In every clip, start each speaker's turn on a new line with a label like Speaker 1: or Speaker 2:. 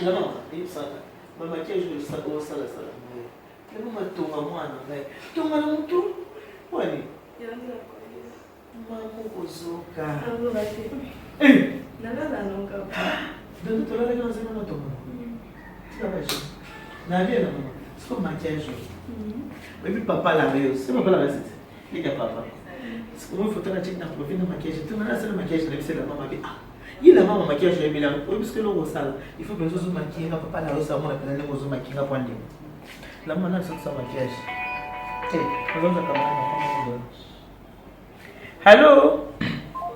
Speaker 1: La mama, yebisaka ba maquillage oyo osala sala ngai. La mama tonga mwana ngai. Tonga na mutu. Wani? Mama kozoka. Eh! Dodo tolalaki na nzela matonga. Tika ba jeu. Na vie na mama. Siko maquillage oyo. Oyebi papa la reuse. C'est papa la reuse. Leka papa. Sikoyo photo na check na profil na maquillage. Tuna na sala maquillage na biso la mama bi ah. Ye la mama maquillage oyebi la. Oyebi sikoyo eloko osala. Il faut mpenza ozo maquiller nga papa la reuse amona mpenza ndenge ozo maquiller nga po andima. La mama na sala maquillage. Eh, ozo kamera na mama. Allô?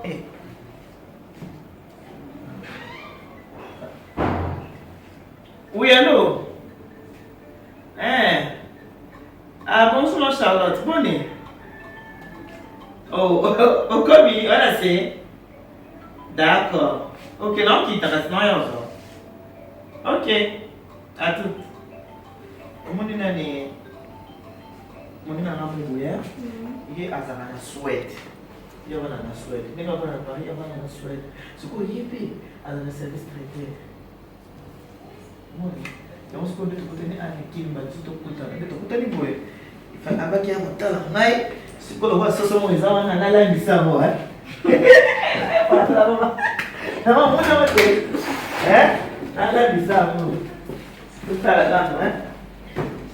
Speaker 1: Eh. Oui, allô? Eh. Ah, bonjour, ma Charlotte. Bonne. Oh, okomi, wana se. D'accord. Ok, na okita kasi na oyo. Ok. À tout. Omoni nani? Moninga nga Mungu ya ye azalaka na Suède. Ye avanda na Suède. Ndenge avanda na Paris, avanda na Suède. Sikoyo ye mpe azala na service traiteur. Moni yango sikoyo nde tokutani awa na Kin, babiso tokutana nde tokutani boye. Abaki ya kotala ngai sikoyo lokola soso moko eza wana nalangisa yango. Namona te nalangisa yango totala nano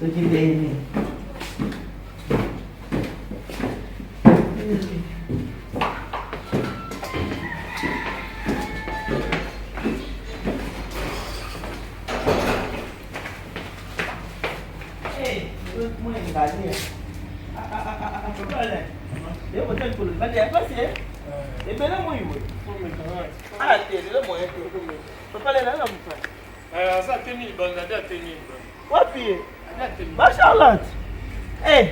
Speaker 1: soki ndenge nini. Ebele moi boye. Ah te, lelo moyen te. Papa lela na mopa.
Speaker 2: Aza atemi libanda nde atemi libanda.
Speaker 1: Wapi ye? Ba Charlotte. Eh.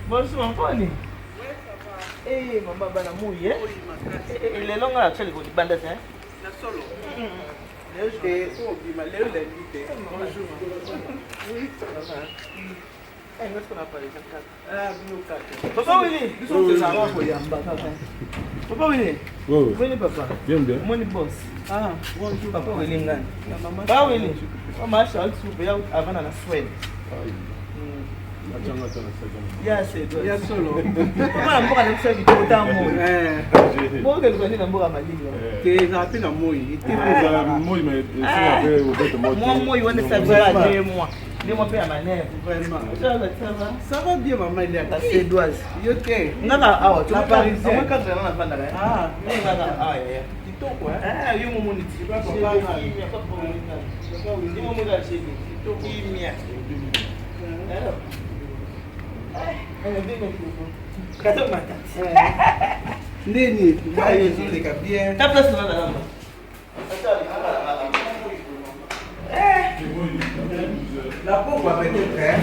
Speaker 1: Bonjour, Mponi. Eh, mama bana moi eh. Eh, lelo nga na tsali ko libanda te.
Speaker 2: Na solo. Lelo te, obima lelo lundi te. Bonjour.
Speaker 1: Oui, ça va. Eh, nga siko na parle
Speaker 2: Ah, bino kaka.
Speaker 1: Papa Willy, biso tozalaka koyamba kaka. Papa Willy. Omoni papa.
Speaker 3: Bien bien.
Speaker 1: Omoni boss.
Speaker 2: Ah, bonjour.
Speaker 1: Papa Willy ngani. Papa Willy. Mama Charles Soupe ya avanda na Suède. Ya c'est
Speaker 2: Ya solo.
Speaker 1: Papa na mboka na biso ya kitoko ta moi. Mboka eluka nini na mboka malili wana.
Speaker 2: Te ezala mpe na moi. Ete mpe ezalaka.
Speaker 3: Moi mais esika mpe obete moto.
Speaker 1: Mwa moi wana ça dure 2 mois. 2 mois mpe ya manœuvre.
Speaker 2: Vraiment.
Speaker 1: Ça va, ça va.
Speaker 2: Ça va bien maman Elia.
Speaker 1: La Suédoise.
Speaker 2: Yo te.
Speaker 1: Ngaka awa,
Speaker 2: La Parisienne.
Speaker 1: Moi cadre na vanda la.
Speaker 2: Ah,
Speaker 1: ngaka awa ya.
Speaker 2: Kitoko hein.
Speaker 1: Ah, yo momoni ti.
Speaker 2: Papa
Speaker 1: Kimia, papa olinga. Yo momoni ka chebe. Kimia. Kato mata.
Speaker 2: Nini? Ngai ezoleka bien.
Speaker 1: Ta place na na.
Speaker 2: La pauvre peut-être, hein?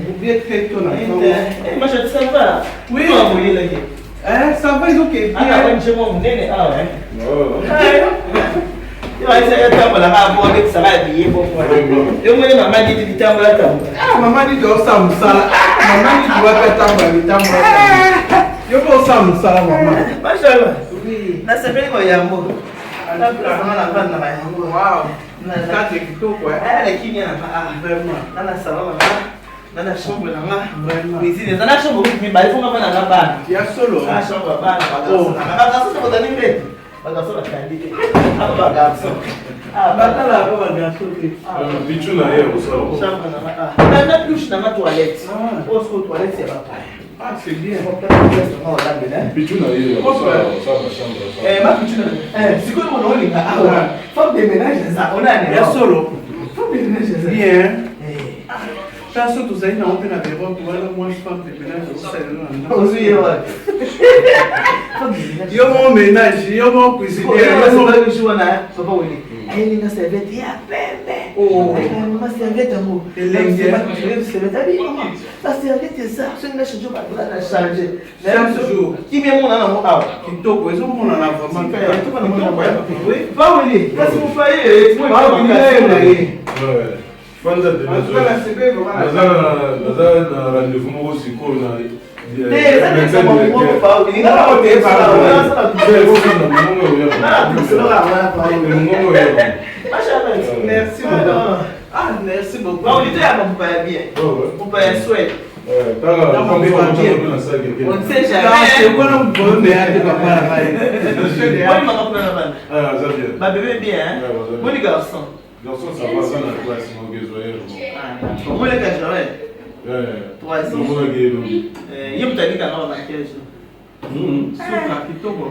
Speaker 2: Ou bien très tôt na ntongo.
Speaker 1: Eh, moi je ça va.
Speaker 2: Oui.
Speaker 1: Comment vous voyez là?
Speaker 2: Hein, ça va, ils ont que
Speaker 1: Ah,
Speaker 2: bien.
Speaker 1: ouais, je m'en monene ah ouais.
Speaker 2: Ah, maman dit osala mosala. Ah, maman dit wapi atambola bitambola. Yo mpe osala mosala maman. Oui.
Speaker 1: Nasepeli koyambo na yango.
Speaker 2: Wow. Cadre kitoko hein.
Speaker 1: Nakimia na
Speaker 2: Vraiment.
Speaker 1: nga na salon na nga na na chambre na nga
Speaker 2: Vraiment.
Speaker 1: cuisine eza na chambre kutu mibale fonga mpa na nga bana
Speaker 2: Ya solo.
Speaker 1: na chambre ya bana bagarçon na nga bagarçon soki otandi mbeto bagarçon batandi te aba bagarçon.
Speaker 2: Batala yango ba garçon te.
Speaker 3: Bichu na ye osala.
Speaker 1: Chambre na nga ah na douche na nga toilette.
Speaker 2: Ah.
Speaker 1: Oyo sikoyo toilette ya bapaya.
Speaker 2: Ah, c'est bien.
Speaker 3: Bichu na ye osala osala chambre.
Speaker 1: Eh, ma pichu na eh sikoyo mona olinga awa femme de ménage eza ona ne
Speaker 2: Ya solo.
Speaker 1: Femme de ménage eza.
Speaker 2: Bien.
Speaker 1: Eh.
Speaker 2: Taso tozali nango mpe na Europe wana mwasi femme de ménage osalela na ndako.
Speaker 1: Ozwi ye wapi? Femme de ménage.
Speaker 2: Yo moko ménage, yo moko cuisinier, yo moko
Speaker 1: wana papa wele ayelinga serviette ya pembe.
Speaker 2: Oh.
Speaker 1: Mama serviette yango
Speaker 2: Elenge.
Speaker 1: serviette abi mama ba serviette eza soki na change ba na change
Speaker 2: Chaque jour.
Speaker 1: Kimia mona nango awa.
Speaker 2: Kitoko ezomonana vraiment.
Speaker 1: Paweli kasi mopaye.
Speaker 2: Paweli na ye.
Speaker 3: Fanda
Speaker 2: En tout cas, na sepeli vraiment na
Speaker 3: naza na rendez-vous moko sikoyo na
Speaker 2: Merci beaucoup. Ah, merci beaucoup.
Speaker 1: Mopaya bien. Mopaya Suède. On ne sait jamais. Ba bébé bien, hein? Bon garçon.
Speaker 3: Garçon, ça va, ça na classe, mon
Speaker 1: gars, Omoleka Joël. 3 ans. Ye moto alikanga ba maquillage.
Speaker 2: Suka kitoko.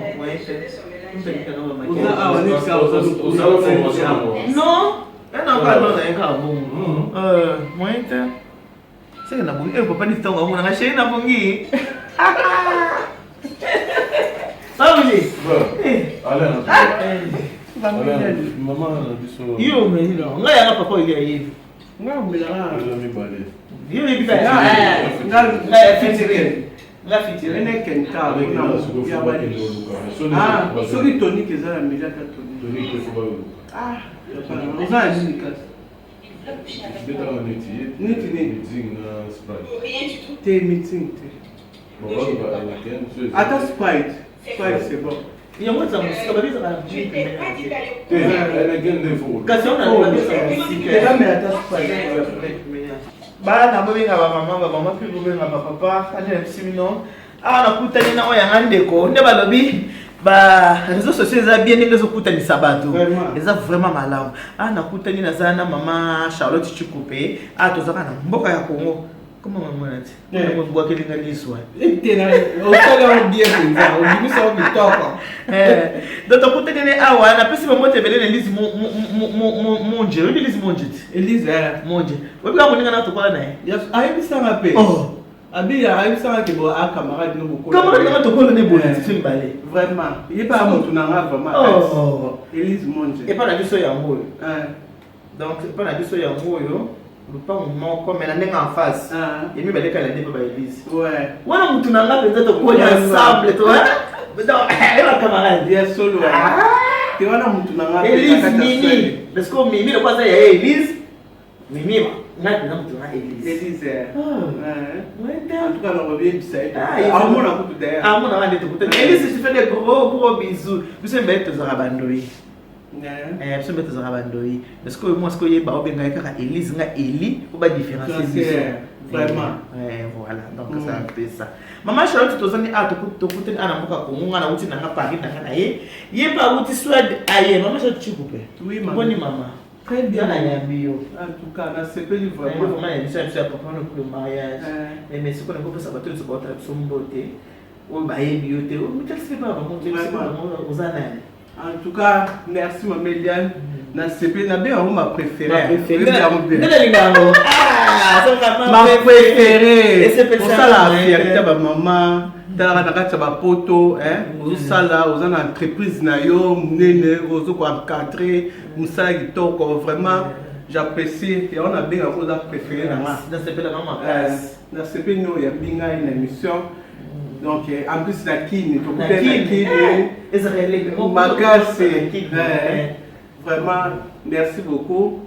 Speaker 1: Non, ena nga na ye kaka bongo. Moyen te. Seke na bongi, papa niti ntango amonanga chéri na bongi. Babuji. Yo omeli na ngai yanga papa oyebi ayebi.
Speaker 2: Nga omelaka.
Speaker 1: Yo oyebi nga ya featuring. Nga featuring.
Speaker 2: Heineken ka soki tonique eza na melaka tonique. Ah, oza na nini kasi? Neti nini? Te meeting te. Ata Sprite. Sprite c'est bon.
Speaker 1: Yango eza mosika babezaka na jus kasi
Speaker 2: wana ata Sprite.
Speaker 1: Bana bobenga bamama, bamama mpe bobenga bapapa. Ande na bisi bino awa nakutani na oyo yanga ndeko nde balobi ba réseaux sociaux eza bien ndenge ezokutanisa bato, eza vraiment malamu. Awa nakutani, naza na mama Charlotte Chikupe. Awa tozaka na mboka ya Congo. Koma mama nati bwakelinga liswa.
Speaker 2: Osali yango bien mpenza, obimisa yango kitoko.
Speaker 1: Donc tokutani ne awa, napesi bango ebele na Elise Monje. Oyebi Elise Monje ti?
Speaker 2: Elise.
Speaker 1: Monje, oyebi kaka moninga na tokola na ye.
Speaker 2: Ayebisanga mpe. Abi ayebisanga ke bo a camarade no bokola.
Speaker 1: Camarade nanga, tokola ne boye ti mibale.
Speaker 2: Vraiment, ye mpe motu na nga vraiment, Elise Monje.
Speaker 1: Epa na biso yango oyo. Donc epa na biso yango oyo, lupango moko me na ndenge en face ye mibale kala nde mpe ba Elise wana, mutu na nga mpenza, tokoli ensemble to donc eba camarade.
Speaker 2: Ya solo te, wana mutu na nga.
Speaker 1: Elise Mimi, parce que Mimi lokwa aza ya ye Elise Mimi, nga mpenza mutu na Elise.
Speaker 2: Elise, en tout cas nakoyebisa ye, amona kutu d'ailleurs.
Speaker 1: Amona nga nde tokutani. Elise, je fais des gros gros bisous. Biso mibale tozalaka bandoi, biso mpe tozalaka bandoi parce que moi sikoyo oyeba obengai kaka Elise, nga Eli, po badifférencier biso.
Speaker 2: Vraiment.
Speaker 1: Voilà, donc c'est un peu ça. Mama Charlotte, tozali awa, tokutani awa na mboka Kongo. Nga nauti nanga Paris nanga na ye, ye mpe awuti Suède aye. Mama Charlotte Chikupe.
Speaker 2: Oui.
Speaker 1: Boni mama?
Speaker 2: Très bien.
Speaker 1: Nayambi yo.
Speaker 2: En tout cas nasepeli
Speaker 1: vraiment. Vraiment ya biso ya papa le mariage, mais sikoyo nakopesa bato nyonso baotala biso mbote oyo bayebi yo te. Omitalisi mpe bango, bango oza nani?
Speaker 2: En tout cas, merci Mama Eliane. Nasepeli, nabenga yango ma préférée.
Speaker 1: Nde nalinga yango.
Speaker 2: Ma préférée, osala fierté ya bamama. Talaka na kati ya bapoto, ozosala, oza na entreprise na yo monene, ozokoencadre mosala kitoko. Vraiment j'apprécie yango, nabengaka oza préféré na nga.
Speaker 1: Nasepelaka makasi.
Speaker 2: Nasepeli oyo yambi ngai na émission. Donc en plus na Kini, tokutani na Kini makasi. Vraiment merci beaucoup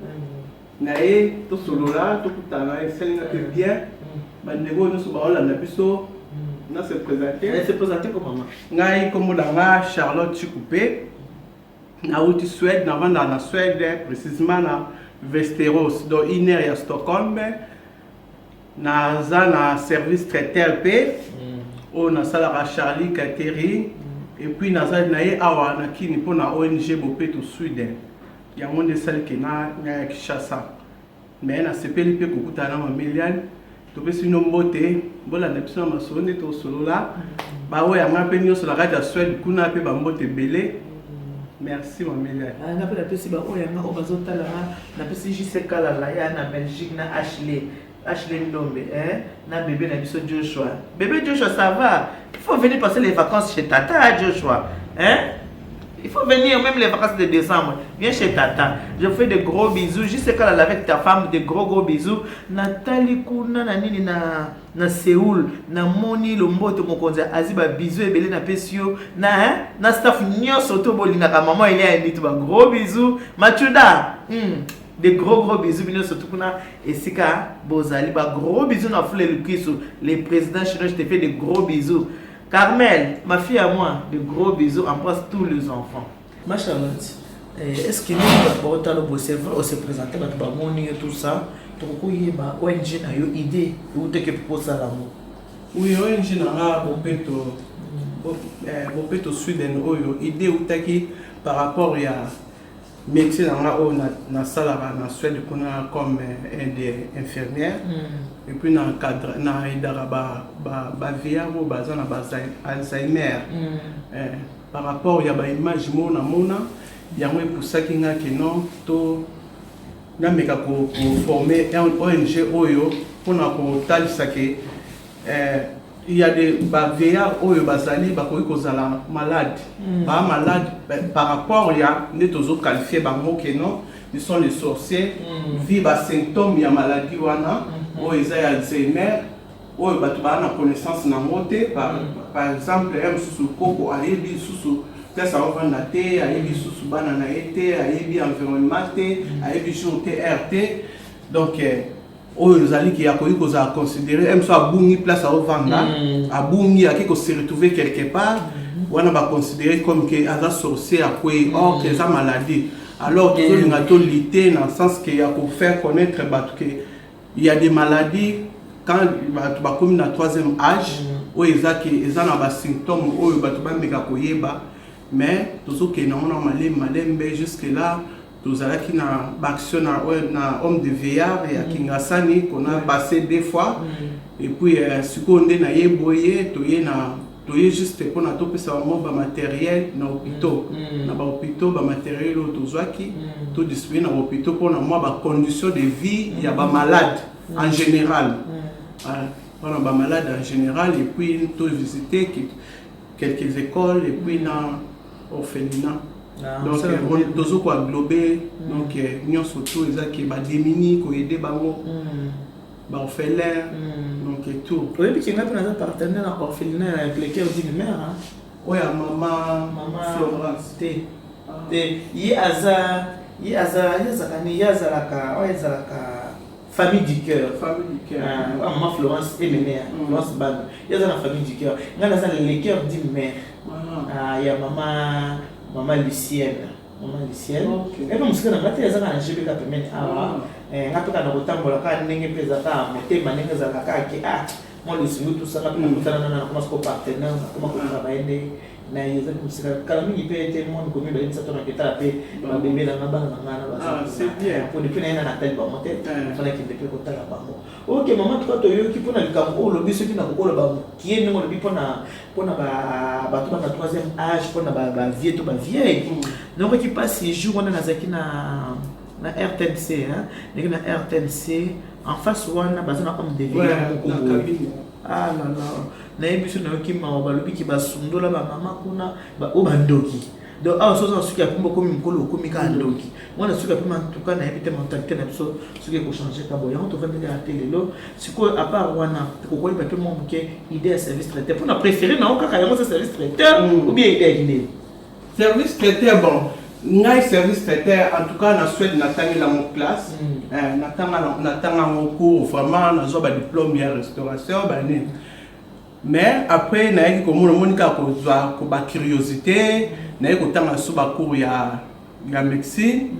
Speaker 2: na ye. Tosolola, tokutana, esalinga mpe bien. Bandeko nyonso baolanda biso, na se présente.
Speaker 1: Se présente ko mama.
Speaker 2: Ngai nkombo na nga Charlotte Chikupe, nauti Suède, navandaka na Suède, précisément na Västerås, donc une heure ya Stockholm. Naza na service traiteur mpe oyo nasalaka, Charlie Catering. Et puis naza na ye awa na Kini mpo na ONG Bopeto Sweden. Yango nde esaliki na ya Kinshasa. Me nasepeli mpe kokutana na Mama Eliane. Topesi bino mbote, bolanda biso na masolo nde tosolola. Baoyo yanga mpe nyonso na kati ya Suède kuna mpe bambote ebele. Merci Mama Eliane.
Speaker 1: Nga mpe napesi baoyo yanga oyo bazotalanga. Napesi JC Kalala ya na Belgique, na Ashley, Ashley Ndombe, hein? Na bébé na biso Joshua. Bébé Joshua, ça va? Il faut venir passer les vacances chez tata Joshua, hein? Il faut venir même les vacances de décembre. Viens chez tata. Je fais de gros bisous. Juste Kalala avec ta femme, de gros gros bisous. Nathalie kuna na nini na Séoul, na moni lomboto mokonzi azi ba bisous ebele na pesi yo na, hein, na staff nyonso to bolingaka maman Elia Nitu, ba gros bisous. Machuda. De gros gros bisous bino surtout kuna esika bozali, ba gros bisous na Fule Lukisu, le président chinois, je te fais de gros bisous. Carmel, ma fille à moi, de gros bisous, embrasse tous les enfants. Ma Charlotte, eh, est-ce que nous bato baotala boye, c'est vrai ose présente, bato bamoni yo, tout ça, tokokoyeba ONG na yo, idée eutaki mpo osala yango?
Speaker 2: Oui, ONG na nga Bopeto, Bopeto Sweden oyo, idée eutaki par rapport ya métier na nga oyo nasalaka na Suède kuna comme aide infirmière et puis na cadre na aidaka bavieillards oyo baza na ba-Alzheimer. Par rapport ya baimage mo namona yango, epusaki nga ke non, to nameka koformer ONG oyo mpona kotalisa ke il y a des bavieillards oyo bazali, bakoki kozala malade, baa malade par rapport ya nde tozoqualifier bango ke non, ils sont les sorciers, vu basymptôme ya maladie wana oyo eza ya Alzheimer, oyo bato baa na connaissance nango te. Par exemple, ya mosusu koko ayebi lisusu place aovanda te, ayebi lisusu bana na ye te, ayebi environnement te, ayebi jour te, heure te. Donc oyo ezali ke akoki kozala considéré ye mosusu abungi place aovanda, abungi, ake kose retrouver quelque part wana, baconsidéré comme ke aza sorcier, akwei, or ke eza maladie. Alors tozolinga tolutter na sens ke ya kofaire connaître bato ke il y a des maladies quand bato bakomi na troisième âge, oyo eza ke eza na basymptôme oyo bato bameka koyeba. Mais tozokende yango na malembe malembe. Jusque là tozalaki na baaction na home de vieillard ya Kingasani qu'on a passé deux fois et puis sikoyo nde naye boye, toye na toye juste mpona topesa bango bamatériel na hôpitaux, na bahôpitaux, bamatériel oyo tozwaki, todistribue na bahôpitaux mpona mwa bacondition de vie ya bamalade en général, mpona bamalade en général, et puis tovisite quelques écoles et puis na orphelinat. Donc tozo koenglober donc nyonso to eza ke badémunis, koaider bango, baorphelin, donc et tout.
Speaker 1: Oyebi ke ngai mpe naza partenaire na orphelinat ya Le Cœur d'une Mère?
Speaker 2: Oyo ya mama?
Speaker 1: Mama
Speaker 2: Florence?
Speaker 1: Te te, ye aza, ye aza, ye azalaka nini, ye azalaka oyo ezalaka Famille du Cœur.
Speaker 2: Famille du Cœur.
Speaker 1: Ah, mama Florence Emenea, Florence Bano, ye aza na Famille du Cœur. Ngai naza Le Cœur d'une Mère. Ah, ya mama Lucienne, mama Lucienne. Epe mosika na ngai te, eza kaka na GBK pembeni awa. Nga mpe kaka na kotambola kaka ndenge mpe eza kaka motema ndenge ezalaka kaka ke ah, mwa lisungi tosanga mpe nakutana nana, nakoma siko partenaire, nakoma kotravailler nde na ye. Eza mpe mosika kala mingi mpe te, mwa mikolo 2, 3, na ketala mpe babebe na nga, bana na nga na
Speaker 2: Ah, c'est bien.
Speaker 1: Po depuis na ye na natali bango te, fana kende mpe kotala bango. Ok mama, tuka toyoki mpona likambo oyo olobi. Soki na kokoloba mokie ndenge olobi mpona bato bana troisième âge, mpona bavieux to bavieille, nayokoki mpasi. Jour wana nazalaki na RTNC, hein, ndenge na RTNC en face wana baza na homme de vieillard moko
Speaker 2: na
Speaker 1: boye.
Speaker 2: Cabine.
Speaker 1: Ah là là, nayebi so nayoki mawa. Balobiki basundola bamama kuna, oyo bandoki. Donc awa so oza na suki ya pembe, okomi mokolo, okomi kaka ndoki. Mwana suki ya pembe, en tout cas nayebi te mentalité na biso soki ekochange ka boye. Yango tovandeli ya te lelo. Sikoyo, à part wana, tokokoyeba mpe mwa moke idée ya service traiteur, mpona préféré na yo kaka yango sa service traiteur ou bien idée ya kinini?
Speaker 2: Service traiteur, bon, ngai service traiteur, en tout cas na Suède natangela yango classe. Natanga yango cours, vraiment nazwa badiplôme ya restauration, banini. Mais après nayaki komona, omoni kaka kozwa bacuriosité, naye kotanga so bacours ya médecine.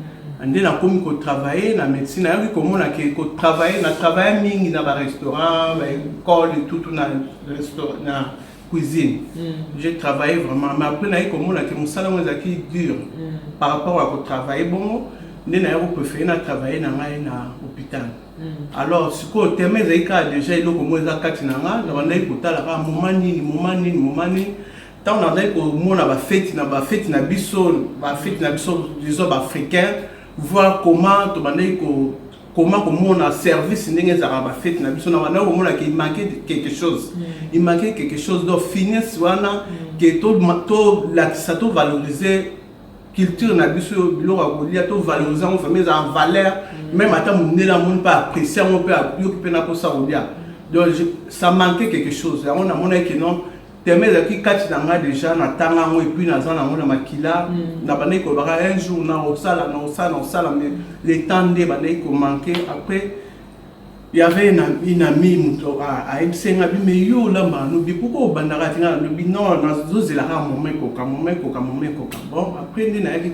Speaker 2: Nde nakomi kotravailler na médecine, nayaki komona ke kotravailler, na travaille mingi na barestaurant, baécole, tutu na restaurant, na cuisine. J'ai travaillé vraiment, mais après naye komona ke mosala yango ezalaki dur par rapport à kotravailler bongo. Nde naye kopréféré na travailler na ngai na hôpital. Alors sikoyo teme ezali kaka déjà eloko moko eza kati na nga. Na bandaki kotala kaka moma nini, moma nini, moma nini. Ntango nazali komona bafeti na bafeti na biso, bafeti na biso, disons baafricain, voir comment tobandaki ko comment komona service ndenge ezalaka bafeti na biso, na bandaki komona ke il manquait quelque chose, il manquait quelque chose. Donc finesse wana ke tolakisa, tovaloriser culture na biso, biloko ya kolia, tovaloriser yango vraiment, eza en valeur. Même ata mondele amoni mpe apprécie yango mpe ayoki mpe nakosa kolia. Donc ça manquait quelque chose. Yango namonaki ke non. Teme ezalaki kati na ngai déjà, natanga yango et puis naza nango na makila. Nabandaki kolobaka un jour nakosala, nakosala, nakosala, mais le temps nde ebandaki komanquer. Après, il y avait une amie, moto ayebisi nga bi: "Mais yo olambaka nobi, pourquoi obandaka te?" Nga nalobi: "Non, nazozelaka moment ekoka, moment ekoka, moment ekoka." Bon, après nde nayaki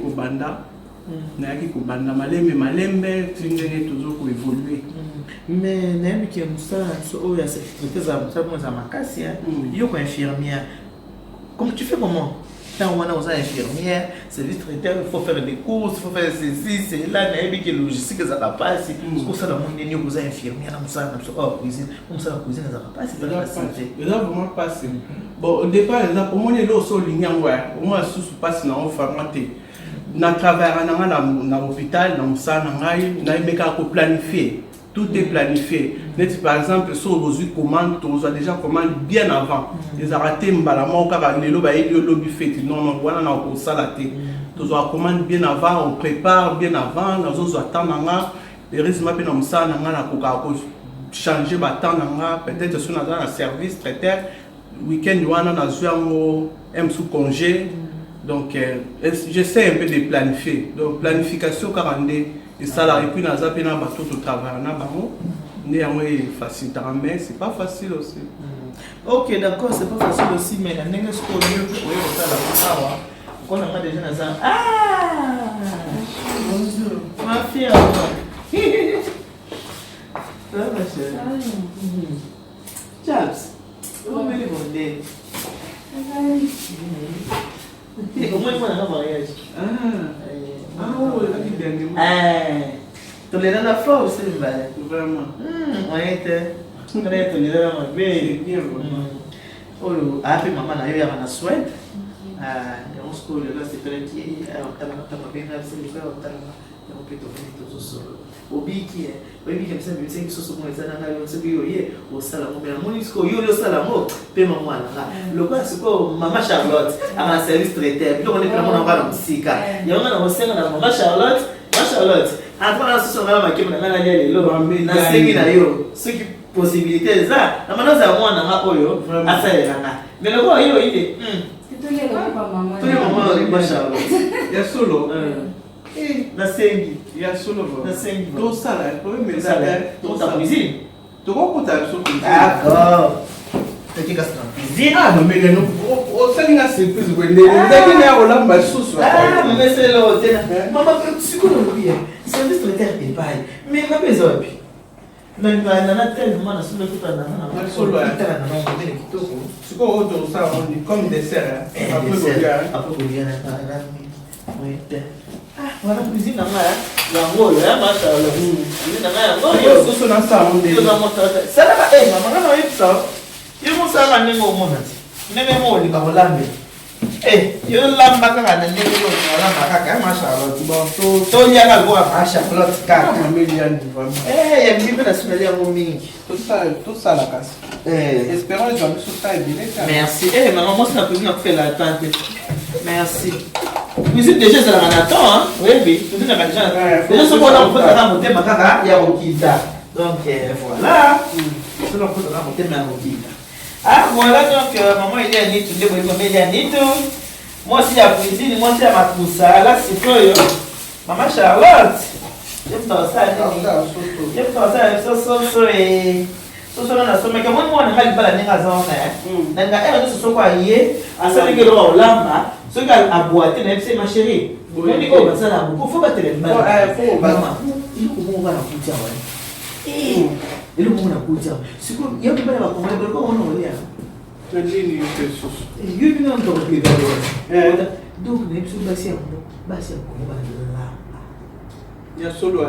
Speaker 2: kobanda malembe malembe ti ndenge tozo koévoluer.
Speaker 1: Mais nayebi ke mosala na biso oyo ya sécurité ezala mosala moko eza makasi. Yo ko infirmière, comme tu fais comment? Ntango wana oza infirmière, service traiteur, il faut faire des courses, il faut faire ceci, cela. Nayebi ke logistique ezalaka mpasi. Soki osala ngo ndeni, yo koza infirmière na mosala na biso oyo cuisine, mosala ya cuisine ezalaka mpasi, ezalaka facilité?
Speaker 2: Eza vraiment mpasi. Bon, au départ eza, omoni eloko so olingi yango, omona susu mpasi nango vraiment te. Na travaillaka na nga na hôpital, na mosala na ngai, nayebekaka koplanifier, tout est planifié. Neti par exemple so ozwi commande, tozwa déjà commande bien avant. Ezalaka te mbala moko kaka lelo bayebi olobi feti, non non, wana na kosala te. Tozwaka commande bien avant, on prépare bien avant. Nazozwa temps na nga, heureusement mpe na mosala na nga nakokaka kochanger batemps na nga. Peut-être so naza na service traiteur, week-end wana nazwi yango mosu congé. Donc j'essaie un peu de planifier. Donc planification kaka nde esalaka. Et puis naza mpe na bato totravaille na bango, nde yango efacilitaka, mais c'est pas facile aussi.
Speaker 1: Ok, d'accord, c'est pas facile aussi, mais na ndenge sikoyo oyo oye kosala awa, kona nga déjà naza. Ah, bonjour ma fille, ça va, ma chérie? Chaps, omeli bonde, omoni mwana na mariage.
Speaker 2: Ah, ah, ezalaki dernièrement.
Speaker 1: Tolelana fort aussi mibale.
Speaker 2: Vraiment.
Speaker 1: Oye te, kana tolelana mabe.
Speaker 2: C'est bien, vraiment.
Speaker 1: Oyo aya mpe mama na yo yaka na Suède. Yango sikoyo lelo asepelaki akotalanga, ntango abenga biso lelo akotalanga yango mpe tomoni tozosolola. Obiki, oyebiki bisa bibisaki soso moko eza nanga yo, soki yo ye osala yango, me namoni sikoyo yo oli osala yango mpe mama nanga lokola sikoyo mama Charlotte aka na service traiteur, biloko nde mpe namona yango na mosika. Yango nga na kosenga na mama Charlotte, mama Charlotte ata na susu nga na makembo na ngai nalia lelo, nasengi na yo soki possibilité eza na mana ozala mwana nga oyo asalela nga, mais lokola yo oyi
Speaker 4: Mama.
Speaker 1: Mama Charlotte.
Speaker 2: Ya solo.
Speaker 1: Nasengi.
Speaker 2: Ya solo.
Speaker 1: Nasengi.
Speaker 2: Tosala problème eza.
Speaker 1: Tokota cuisine.
Speaker 2: Tokokota biso.
Speaker 1: D'accord, toki kasi na cuisine.
Speaker 2: Ah non, mais lelo osali nga surprise boye, ndenge na ya kolamba lisusu.
Speaker 1: Mama, esaleloko te. Mama, sikoyo olobi service traiteur epai, mais nga mpe eza wapi? Nana tellement nasombi kuta nana nana modele kitoko.
Speaker 2: Sikoyo oyo tokosala comme dessert après kolia.
Speaker 1: Après kolia te. Wana cuisine na ngai yango oyo ya mashala, cuisine na ngai yango oyo.
Speaker 2: Soso nasala ngo ndenge?
Speaker 1: Salaka e mama, nga na oyebisa yo, mosalaka ndenge omona ti ndenge mo olinga kolambela. Yo lamba kaka na ndenge oyo olamba kaka, ma Charlotte. Toliaka lokola ma Charlotte kaka. Ya mbi mpe nasunali yango mingi.
Speaker 2: Tosala kasi, espérons ezwa biso ta ebele.
Speaker 1: Merci. Mama mwasi na cuisine akufela temps te. Merci. Cuisine déjà ezalaka na temps, oyebi cuisine aka déjà déjà soki wana kokotaka motema kaka ya kokita. Donc voilà, soki okotaka motema ya kokita. Ah voilà, donc maman Elia Nitu nde boyebi, mama Elia Nitu, mwasi ya cuisine, mwasi ya makusa. Ala sikoyo mama Charlotte ye moto asala nini? Ye moto asala biso soso. E soso wana nasomaki, omoni mwana nga libala ndenge aza wana, na nga ere nyonso soko aye asalaki eloko olamba, soki abwa te, nayebisi: "Ma chérie, omoni oyo basala yango, faut batela libala." Eloko moko nga nakuti awa, eloko moko nakuti awa sikoyo, ya mibala bakongole baloko wana olia.
Speaker 2: Nini yo mpe susu?
Speaker 1: Yo bino ntokokeka. Donc nayebi soki basi yango, basi ya Kongo balamba.
Speaker 2: Ya solo?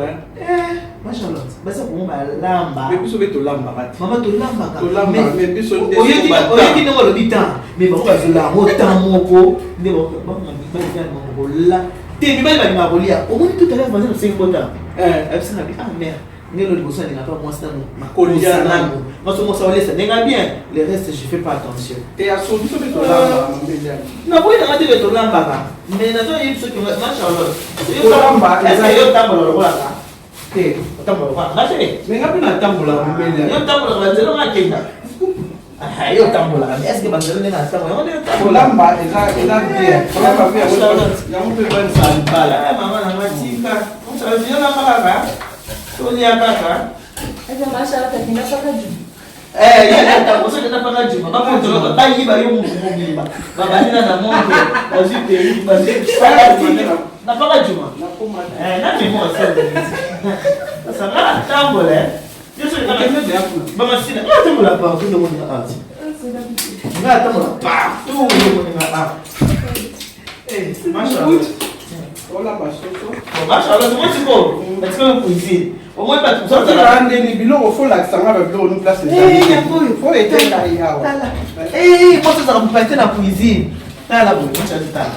Speaker 1: Ma Charlotte, basi ya Kongo balamba.
Speaker 2: Mais biso mpe tolambaka te.
Speaker 1: Mama, tolambaka.
Speaker 2: Tolambaka, mais biso nde
Speaker 1: oyoki ndenge olobi temps, mais bango bazola yango temps moko nde kola te. Mibali balingaka kolia. Omoni, tout à l'heure voisin osengi bota abisinga bi: "Ah mère, ndenge liboso alingaka mwasi nanu
Speaker 2: Kolia
Speaker 1: nanu, mwasi mwasi aolesa ndenge bien, le reste je fais pas attention."
Speaker 2: Te, ya solo, biso mpe tolambaka mbeliani.
Speaker 1: Naboyi nanga te ke tolambaka, mais nazoyebi soki ma Charlotte
Speaker 2: Kolamba
Speaker 1: yo otambola lokolaka
Speaker 2: te.
Speaker 1: Otambola lokola nga te.
Speaker 2: Mais nga mpe natambolaka mbeliani.
Speaker 1: Yo otambolaka banzela nga akenda. Ah, yo otambolaka mais est-ce que banzela ndenge atambola yango ndenge otambola?
Speaker 2: Kolamba eza eza bien. Kolamba mpe yango yango mpe evanisa libala.
Speaker 1: Eh, mama na nga tika. Yo lamba kaka. Tolia kaka.
Speaker 4: Eza masha atakenda paka juu.
Speaker 1: Eh, ye ata soki ata paka juma bakontrola bayiba yo mutu mobimba babandina na montre bazwi perruque bazwi na paka juma eh, na memo sasa nga natambola eh. Bamasina nga atambola partout ndenge oninga art nga atambola partout ndenge oninga art. Eh,
Speaker 2: Olamba soso.
Speaker 1: Mashallah, omoni sikoyo batikala cuisine, omoni bato mosusu
Speaker 2: Ozala
Speaker 1: azala
Speaker 2: ndeni biloko fo lakisa nga ba biloko no place
Speaker 1: Eh, yango oyo.
Speaker 2: Fo eteka ye awa.
Speaker 1: Tala. Eh, mwasi azalaka mopanzi te na cuisine. Tala boye, mwasi azi tala.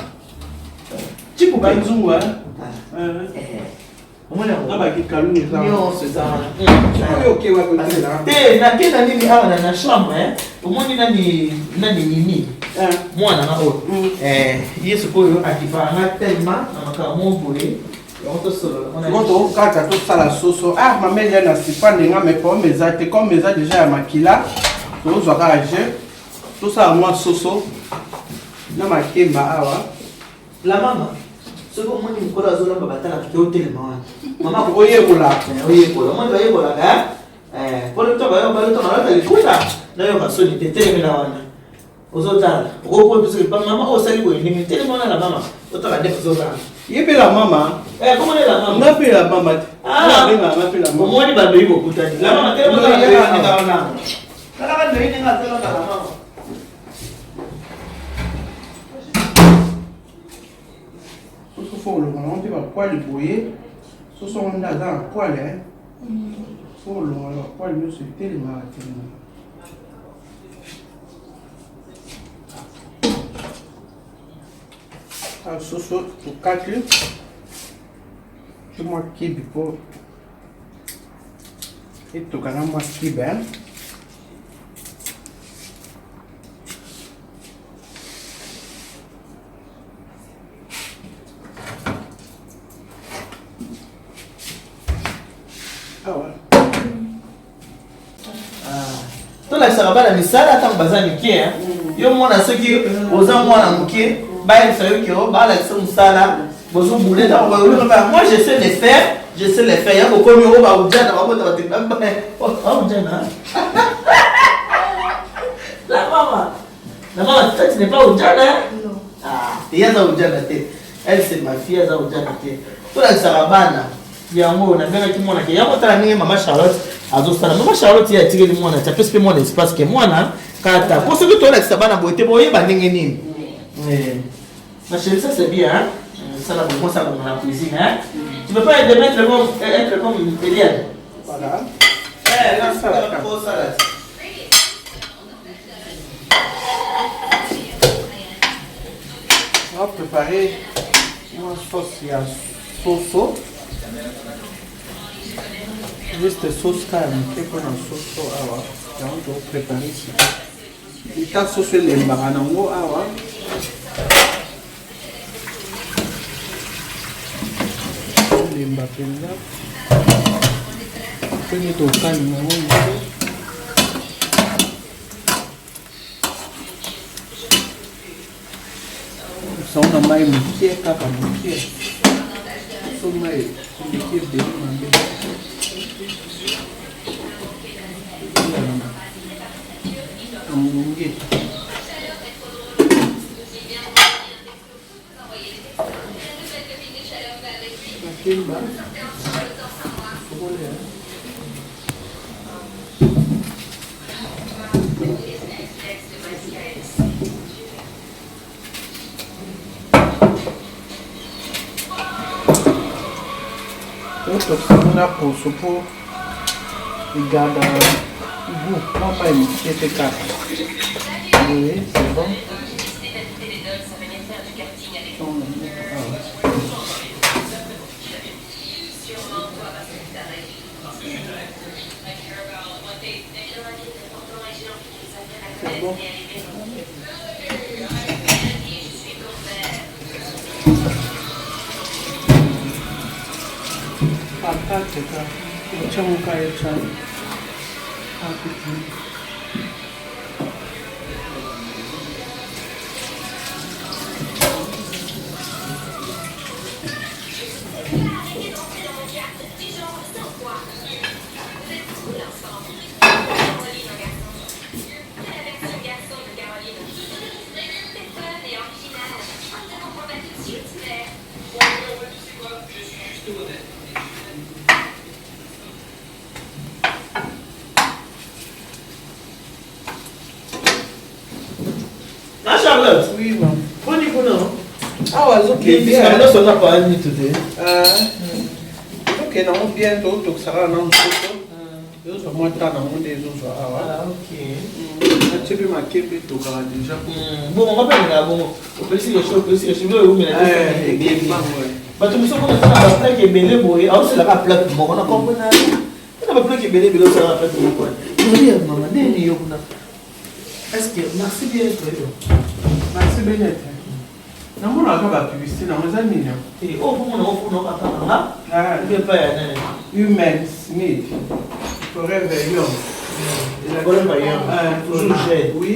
Speaker 1: Chipuka.
Speaker 2: Banzungu hein.
Speaker 1: Eh, omoni yango?
Speaker 2: Na ba kikalungu eza.
Speaker 1: Nyonso eza wana.
Speaker 2: Oyo okewa kotela.
Speaker 1: Te, nake na nini awa na chambre, eh? Omoni nani nani nini? Mwana na oyo. Eh, ye sikoyo akipaka nga tellement na makambo moko boye. Yango tosolola. Mwana
Speaker 2: Ngo tokata tosala soso. Ah mama Eliane na sipande nga mais pomme eza te comme eza déjà ya makila. Tozwa kaka jeu. Tosala mwa soso na makemba awa.
Speaker 1: La mama, soki omoni mokolo azolamba batalaka te otelema wana. Mama
Speaker 2: Oyekola.
Speaker 1: Eh, oyekola. Omoni bayekolaka eh? Eh, polo to bayo bayo to malata likuta. Nayoka soni te telemela wana. Ozotala. Okopo biso pa mama osali boye ndenge telema wana la mama. Otala nde ozotala.
Speaker 2: Yebela mama.
Speaker 1: Eh, komona la mama.
Speaker 2: Nga mpe la mama te.
Speaker 1: Ah.
Speaker 2: Nga abengaka nga mpe la mama.
Speaker 1: Omoni bandoyi bokutani. La mama telema otala ndoyi ndenge wana. Tala bandoyi ndenge atelaka la mama.
Speaker 2: Soso fo olongola yango mpe bapoile boye. Soso yango nde aza na poile. Fo olongola bapoile nyonso etelemaka telemaka. Ah, soso tokati ti mwa kibi mpo etoka na mwa kibe. Awa
Speaker 1: Tolakisaka bana misala ntango baza mike. Yo mwana, soki oza mwana moke, bayebisa yo ke balakisa mosala bozobule ntango, moi je sais le faire, je sais le faire. Ya kokomi oyo baujana babota bato baujana. La mama, la mama, toi tu n'es pas ujana, hein?
Speaker 4: Non.
Speaker 1: Ah, te aza ujana te. Elle, c'est ma fille, aza ujana te. Tolakisaka bana yango. Nabengaki mwana ke yango tala ndenge mama Charlotte azosala. Mama Charlotte ye atikeli mwana ti apesi mpe mwana espace ke mwana kata, po soki tolakisa bana boye te, boyeba ndenge nini. Eh, ma chérie, ça c'est bien, hein? Ça là, moi ça dans la cuisine, hein? Tu peux pas être comme être comme Eliane.
Speaker 2: Voilà.
Speaker 1: Eh, là, ça va ça là.
Speaker 2: On va préparer mwa sauce ya soso, juste sauce kaka moke mpona soso awa. Yango toprépare sika eta soso elembaka nango awa, elemba mpenza pene tokalinga yango moke. Sango na mai moke, kaka moke. So mai eleki ebele, mabe na molunge. Makemba okolia. Otokisa na poso mpo egarda goût. Mwa mai moke te kaka boye, c'est bon. Awa. C'est bon. Patate ka otyango ka etya.
Speaker 1: Na Charlotte.
Speaker 2: Oui, maman.
Speaker 1: Boni kuna.
Speaker 2: Awa azokende bien.
Speaker 1: Nyonso aza pa nitu te.
Speaker 2: Ezokende yango bien, totokisaka na nzoto. Ezozwa mwa temps nango nde ezozwa awa.
Speaker 1: Ah, ok.
Speaker 2: Natie mpe makembe etokaka deja.
Speaker 1: Bongo nga mpe alingaka bongo. Opesi kesho, opesi kesho, biloko ewumela te. Ebebi. Bato mosusu kuna na ba plaque ebele boye, aoselaka plaque moko na kombo na na ba plaque ebele ebele osalaka plaque moko. Ozali ya mama nini yo kuna? Est-ce que merci bien toi?
Speaker 2: Merci bien. Namonaka ba publicité nango eza nini?
Speaker 1: Te, oyo komona ofuna okaka nga. Mpe epai ya nani?
Speaker 2: Human Smith. Forever Young.
Speaker 1: Forever Young. Toujours jeune.
Speaker 2: Oui.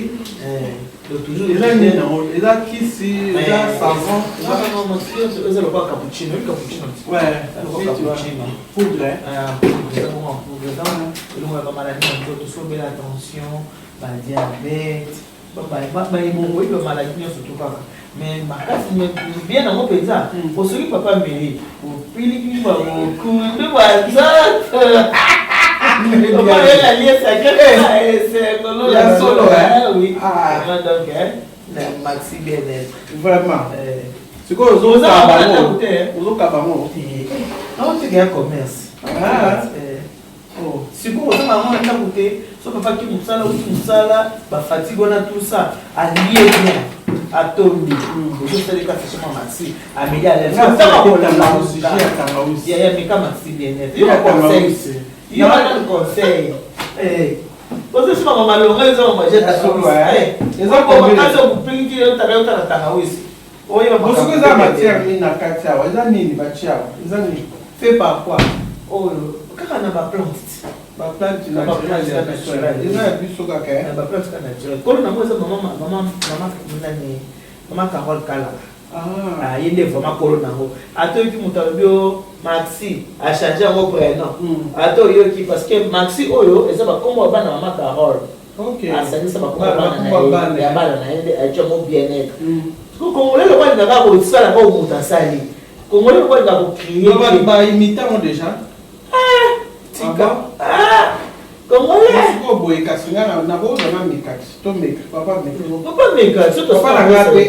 Speaker 1: Donc toujours
Speaker 2: eza nini yango? Eza kisi, eza savon.
Speaker 1: Non, non, non, eza lokola cappuccino, oyebi cappuccino?
Speaker 2: Ouais.
Speaker 1: Lokola cappuccino.
Speaker 2: Poudre.
Speaker 1: Poudre, eza bongo en poudre. Eza elongo ya bamaladi na nzoto, so obela tension, ba diabète, baebongo oyebi bamaladi nyonso to kaka. Mais makasi bien nango mpenza, osoki papa ameli, opiliki bamokundu banzoto.
Speaker 2: Ya solo, hein?
Speaker 1: Oui.
Speaker 2: Ah.
Speaker 1: Vraiment, donc, hein, na maxi bien-être.
Speaker 2: Vraiment. Sikoyo
Speaker 1: Oza
Speaker 2: ozokaba
Speaker 1: na
Speaker 2: bango.
Speaker 1: ndako te, hein?
Speaker 2: Ozokaba bango.
Speaker 1: Naotika ya commerce.
Speaker 2: Ah. Oh.
Speaker 1: Sikoyo oza bango na ndako te, so papa ki mosala outi mosala, bafatigue wana tout ça, alie bien, atombi, ozosaleka session maxi, ameli
Speaker 2: Nga tangawisi, jus ya tangawisi.
Speaker 1: alaya meka maxi bien-être.
Speaker 2: Ya
Speaker 1: Yo conseil.
Speaker 2: tangawisi.
Speaker 1: Yo wana conseil. Ozosima malonga eza mamaje.
Speaker 2: Ya solo, hein? Eza combien?
Speaker 1: Eza kopiliki yo tala yo tala tangawisi. Oyeba
Speaker 2: Bosoki eza matière nini na kati awa? Eza nini batie awa? Eza nini? Fait par quoi?
Speaker 1: Oyo kaka na baplante.
Speaker 2: Ba plante
Speaker 1: Ba plante
Speaker 2: naturelle ya biso.
Speaker 1: naturelle.
Speaker 2: Eza ya biso kaka, hein?
Speaker 1: Na baplante kaka naturel. Kolo nango eza mama mama mama nani, mama Carole Kalaka.
Speaker 2: Ah.
Speaker 1: Ah, ye nde vraiment kolo nango. Ata oyoki moto alobi o Maxi achange yango prénom. Ata oyoki parce que Maxi oyo eza bakombo ya bana mama Carole.
Speaker 2: Ok.
Speaker 1: Asangisa bakombo ya
Speaker 2: Ba-
Speaker 1: bana
Speaker 2: bakombo ya
Speaker 1: na ye,
Speaker 2: bana.
Speaker 1: ya bana na ye nde atia yango bien-être. Sikoyo Congolais lokola alingaka kosala kaka moto asali. Congolais lokola alingaka
Speaker 2: Donc,
Speaker 1: kocréer.
Speaker 2: ba imita yango déjà.
Speaker 1: Tika.
Speaker 2: Ah
Speaker 1: Ah, Congolais.
Speaker 2: Sikoyo boye kasi nga nakozwa na meka to meka papa meka.
Speaker 1: Papa meka, soki
Speaker 2: Papa na nga mpe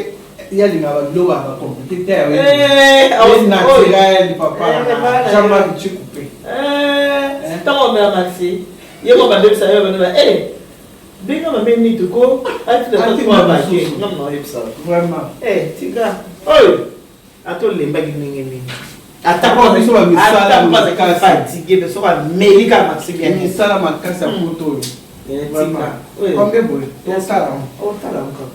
Speaker 2: ye alingaka biloko ya bacompliqué te.
Speaker 1: Eh,
Speaker 2: Ye naturel papa
Speaker 1: Eh,
Speaker 2: na nga.
Speaker 1: bana.
Speaker 2: Jean-Marc Tshikupe.
Speaker 1: Ntango omela maxi ye mo bandebisa yo bandeba e benga mame nini ko
Speaker 2: Atinda
Speaker 1: atinda bake
Speaker 2: mosusu.
Speaker 1: nga mna oyebisa
Speaker 2: Vraiment.
Speaker 1: tika oyo ata olembaki ndenge nini.
Speaker 2: Ata biso bamisala makasi.
Speaker 1: Fatigue mais soki ameli kaka maxi bien.
Speaker 2: Misala makasi ya poto oyo.
Speaker 1: Tika.
Speaker 2: Combien boye? Tosala yango.
Speaker 1: Otala yango kaka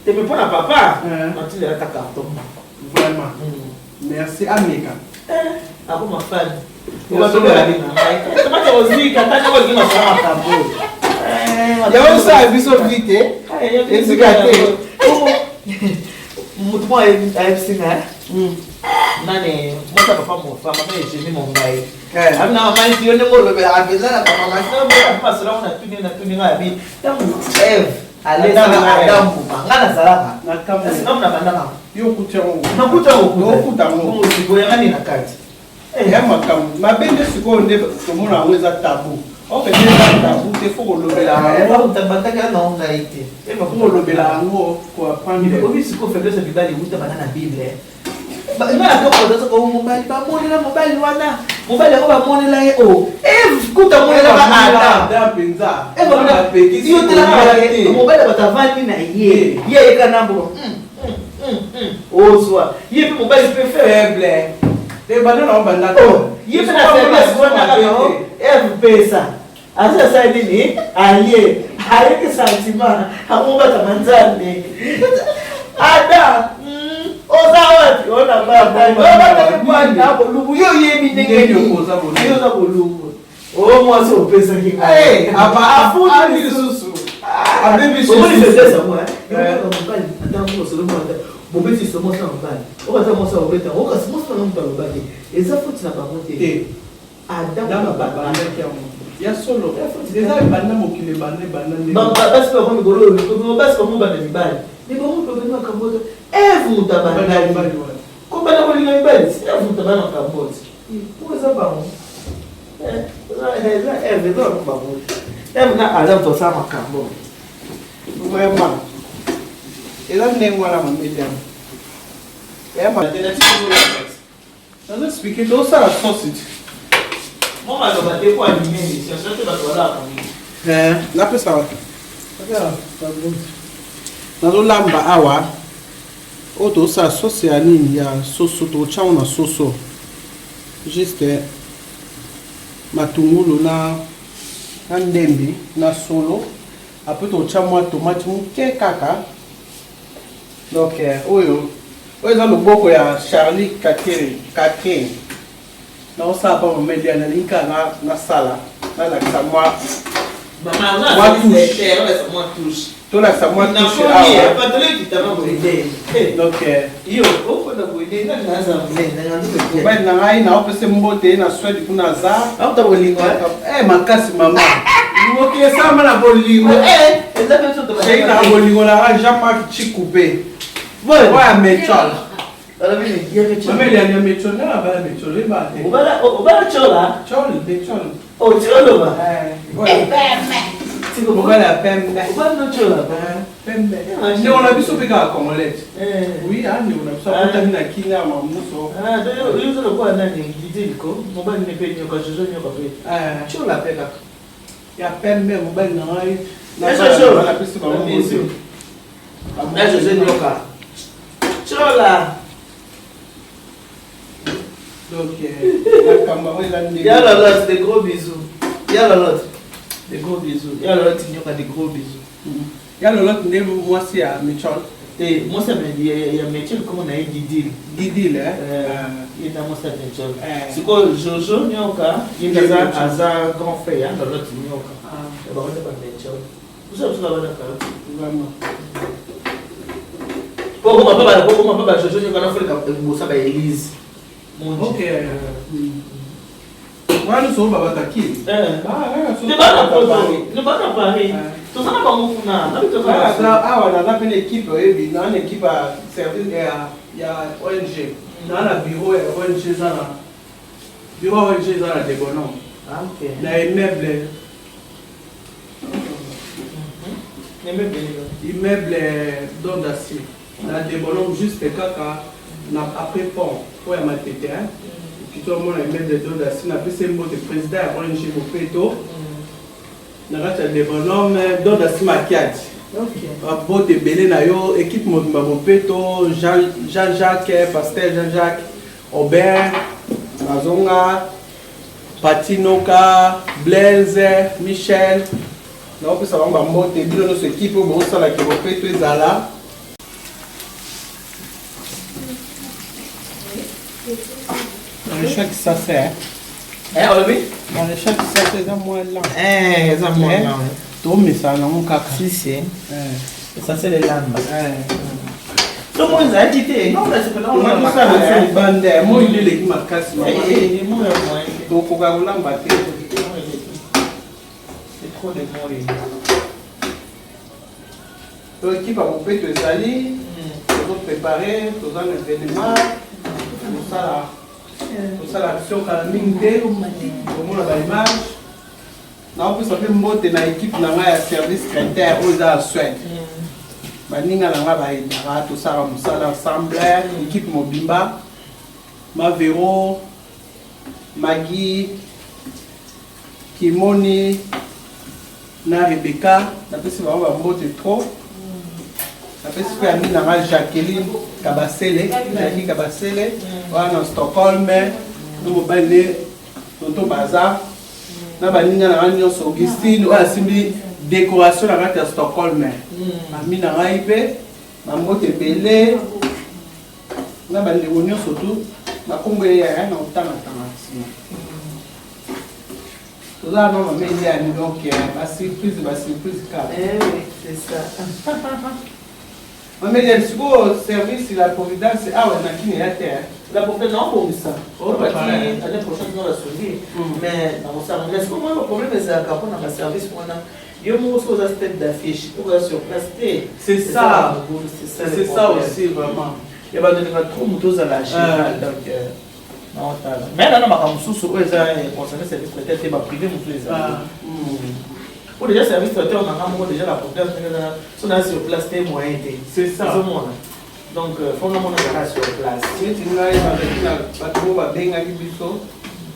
Speaker 1: te, mais mpo na papa
Speaker 2: Eh.
Speaker 1: natindela ata carton moko.
Speaker 2: Vraiment. Merci ameka.
Speaker 1: Akoma fan.
Speaker 2: Ya solo.
Speaker 1: Tomate ozika tata ozinga masala makambo.
Speaker 2: Yango osala biso vite. Ezika te.
Speaker 1: Motu moko ayebisi nga nani mosa papa mofa mama Eugénie Mongai. Abi na mama nti yo ndenge olobelaka mpenza na papa masolo yango natuni nga abi ntango Eve alesaka Adam mbuma, nga nazalaka
Speaker 2: Na kambo.
Speaker 1: esi nga mona bandaka.
Speaker 2: Yo okuti yango.
Speaker 1: Nakuta.
Speaker 2: Okuta yango.
Speaker 1: Sikoyo yanga nini na kati?
Speaker 2: Ya makambo mabe nde sikoyo nde tomona yango eza tabu. Ok, nde eza tabu te, faut kolobela yango.
Speaker 1: Bataki na ngai te.
Speaker 2: Faut kolobela yango, koapprendre.
Speaker 1: Obi sikoyo faiblesse ya mibali ewuta banda na Bible. Nga nakokozasoka mobali bamonela mobali wana, mobali yango bamonela ye o Eve kuta amonelaka Adam.
Speaker 2: Adam mpenza.
Speaker 1: Yo telaka mobali ya bato avandi na ye, ye ayeka na mbo ozwa ye mpe mobali mpe
Speaker 2: faible. Ebanda na banda.
Speaker 1: Ye mpe na faiblesse wana kaka Eve pesa aza asali nini, aye ayeki sentiment akobatama Nzambe. Adam oza wapi? Ona baba bolumbu, yo oyebi ndenge nini yo oza bolumbu o mwasi opesaki.
Speaker 2: Afuti lisusu. Abebisi.
Speaker 1: Omoni faiblesse yango mobali ata mosolo moko bobeti so mwasi na mobali okaza mwasi akobeta okasi mwasi nanga moto alobaki eza faute na bango te. Adam.
Speaker 2: Babandaki yango ya solo, eza ebanda mokili ebanda ebanda nde.
Speaker 1: Basi bango mikolo oyo basi bango banda mibali me bango mpe babandi makambo oyo Eve moto abandaki.
Speaker 2: Mobali wana.
Speaker 1: Tobanda kolinga mibali sinavuta bana makambo ti po eza bango eza Eve, eza bango te. Eve na Adam tosala makambo.
Speaker 2: Vraiment eza ndenge wana, mameliano. Nazo expliquer, tozosala sauce ti.
Speaker 1: Mo maloba te po anime émission, soki te bato balaka mingi.
Speaker 2: Napesa nazolamba awa. Oyo tozosala sauce ya nini? Ya soso. Totyango na soso, juste matungulu na ndembi na solo. Après totya mwa tomate moke kaka. Donc oyo eza loboko ya Charlie Kateri Catherine. Naosala mpa mama Elia, nalingi kaka nasala, nalakisa mwa
Speaker 1: mwa touche.
Speaker 2: Tolakisa mwa touche awa. Donc mobali na ngai, naopesa mbote na Swede kuna aza. Makasi mama, mokili esalama na bolingo. Chéri na bolingo na ngai, Jean-Marc Chikupe, oyo ya Mechol. Mama Eliani, ya Mechol, nga na bala Mechol, oyeba te.
Speaker 1: Obala Chola?
Speaker 2: Chol, Mechol.
Speaker 1: Oloba.
Speaker 2: Mobali ya pembe.
Speaker 1: Obala Chola.
Speaker 2: Pembe, ndeko na biso mpe kaka congolais. Oui, a ndeko na biso akotami na Kinga ya mamuso.
Speaker 1: Oyo lokola nani, Didiliko, mobali ne mpe nyoka, Jojo nyoka mpe Chola mpe kaka.
Speaker 2: Ya pembe, mobali na ngai. Napesi bango mbote.
Speaker 1: Na Jojo nyoka Chola.
Speaker 2: Donc makambo yango eza ndenge.
Speaker 1: Ya Lolotte, des gros bisous. Ya Lolotte, des gros bisous. Ya Lolotte nyoka, des gros bisous.
Speaker 2: Ya Lolotte nde mwasi ya Michol?
Speaker 1: Te, mwasi ya Michel kombo na ye Didil.
Speaker 2: Didil.
Speaker 1: Ye na mwasi ya Michel. Sikoyo Jojo nyoka ye aza grand frère ya Lolotte nyoka. Bango nde ba Michel, biso biso bana kala.
Speaker 2: Vraiment.
Speaker 1: Pokoma mpe ba Jojo nyoka nafoleka bosa ba Elise.
Speaker 2: Ok, wana nyonso oyo babataki.
Speaker 1: Te, bana poto, bana Paris, toza na bango kuna.
Speaker 2: Awa naza mpe na équipe, oyebi, naa na équipe ya service ya ONG, naa na bureau ya ONG. Eza na bureau ya ONG, eza na Debonhomme, na immeuble Don d'Acier na Debonhomme, juste kaka na après pont oyo ya Matete kito, omona immeuble Don d'Acier. Napesi mbote président ya ONG Bopeto na kati ya Debonhomme, Don d'Acier Makiadi. Babote ebele na yo, équipe mobimba Bopeto, Jean-Jacques, pasteur Jean-Jacques Aubert nazonga, Patinoka, Blaise, Michel, naopesa bango bambote. Bino nyonso équipe oyo bozosalaka Bopeto ezala. Dans le choc, ça c'est.
Speaker 1: Eh, olobi?
Speaker 2: Dans le choc, ça c'est eza mwa lent.
Speaker 1: Eza mwa lent.
Speaker 2: Tomesana nango kaka.
Speaker 1: Si, si. Essentiel elamba. So moi ezalaki te. Non,
Speaker 2: tosala biso libanda, moi nde eleki makasi, tokoka kolamba te.
Speaker 1: C'est trop de moi.
Speaker 2: To équipe ya Bopeto ezali, tozoprépare, toza na événement, tosala tosala action kala mingi te, komona baimage. Naopesa mpe mbote na équipe na ngai ya service critère oyo eza ya Swede, baninga na ngai bayendaka, tosalaka mosala ensemble, équipe mobimba, Mavero, Magi, Kimoni na Rebeka, napesi bango bambote trop. Napesi mpe ami na ngai Jacqueline Kabasele, Jackie Kabasele wana na Stockholm, no mobali nde tonto baza na baninga na ngai nyonso, Augustine oyo asimbi décoration na kati ya Stockholm, ami na ngai mpe bambote ebele na bandeko nyonso tu. Bakombo eya na otangatanga nsima. Toza na mama Eliani, donc basurprise, basurprise kaka.
Speaker 1: C'est ça.
Speaker 2: Mama Eliani, sikoyo service La Providence awa na Kini ya te?
Speaker 1: La Providence naobongisa bati année prochaine no basungi, mais nakosala. Mais sikoyo mwa problème ezalaka mpona baservice wana, yo moko soki oza tête d'affiche, okoza sur place te.
Speaker 2: C'est ça, c'est ça aussi vraiment.
Speaker 1: Ya bato elinga trop moto ozala général, donc naotala. Mais nana makambo mosusu oyo eza concerne service traiteur te, baprivé mosusu ezali. Po déjà service traiteur nanga moko déjà la problème ndenge eza so na sur place te, moyen te.
Speaker 2: C'est ça.
Speaker 1: Ozomona, donc faut nga mona ezala sur place.
Speaker 2: Neti ngai, bazalaki na bato oyo babengaki biso,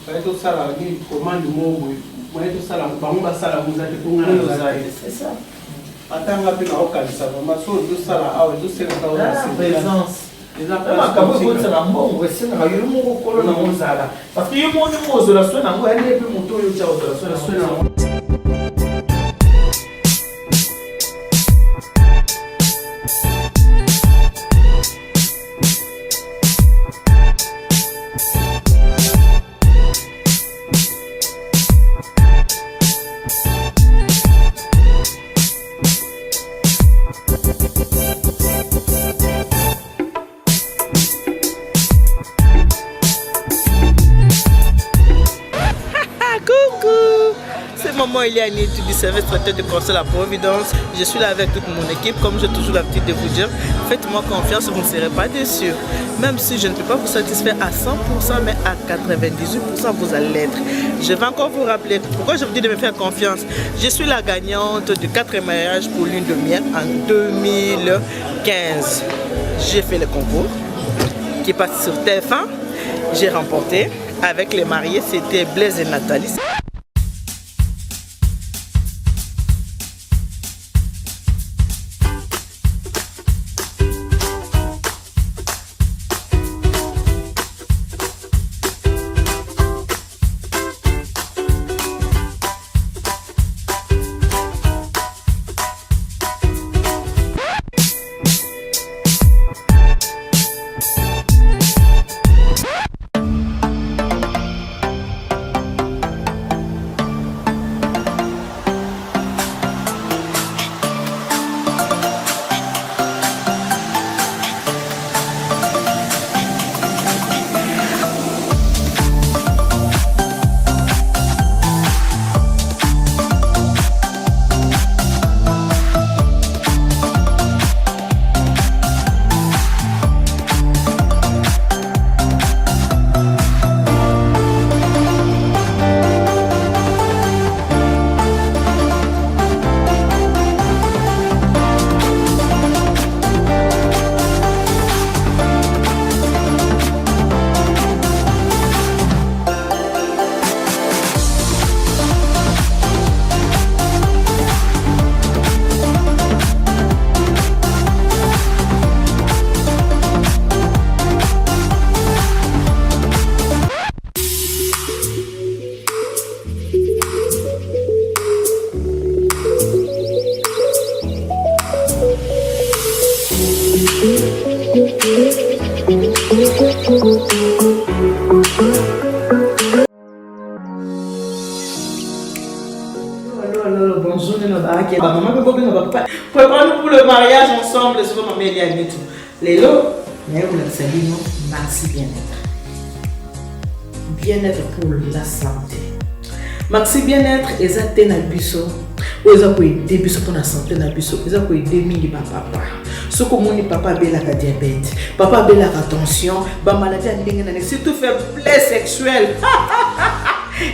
Speaker 2: baye tosala nini, commande moko boye, moye tosala, bango basala ngo eza te mpo ngai naza te.
Speaker 1: C'est ça.
Speaker 2: Ata nga mpe naokanisa vraiment so ozosala awa, ezosengaka
Speaker 1: Ah, présence.
Speaker 2: Eza
Speaker 1: makambo ekotisaka mbongo, esengaka yo moko kolo nango ozala, parce que yo moko ndenge ozwela soin nango, ya nde mpe moto oyo otya ozwela soin nango. Coucou, c'est maman Eliane du service traiteur de Conseil La Providence. Je suis là avec toute mon équipe, comme j'ai toujours l'habitude de vous dire. Faites-moi confiance, vous ne serez pas déçus. Même si je ne peux pas vous satisfaire à 100%, mais à 98%, vous allez l'être. Je vais encore vous rappeler pourquoi je vous dis de me faire confiance. Je suis la gagnante de 4 mariages pour lune de miel en 2015. J'ai fait le concours qui passe sur TF1. J'ai remporté avec les mariés, c'était Blaise et Nathalie. Allô, bonjour, maman mpe bobenga bapapa. Préparons-nous pour le mariage ensemble, souvent mama Eliane tout. Lelo, naye kolakisa bino Maxi Bien-être. Bien-être pour la santé. Maxi Bien-être eza te na biso oyo eza koaider biso mpona santé na biso, eza koaider mingi bapapa. Soki omoni papa abelaka diabète, papa abelaka tension, bamaladi ya ndenge nani, surtout faiblesse sexuelle,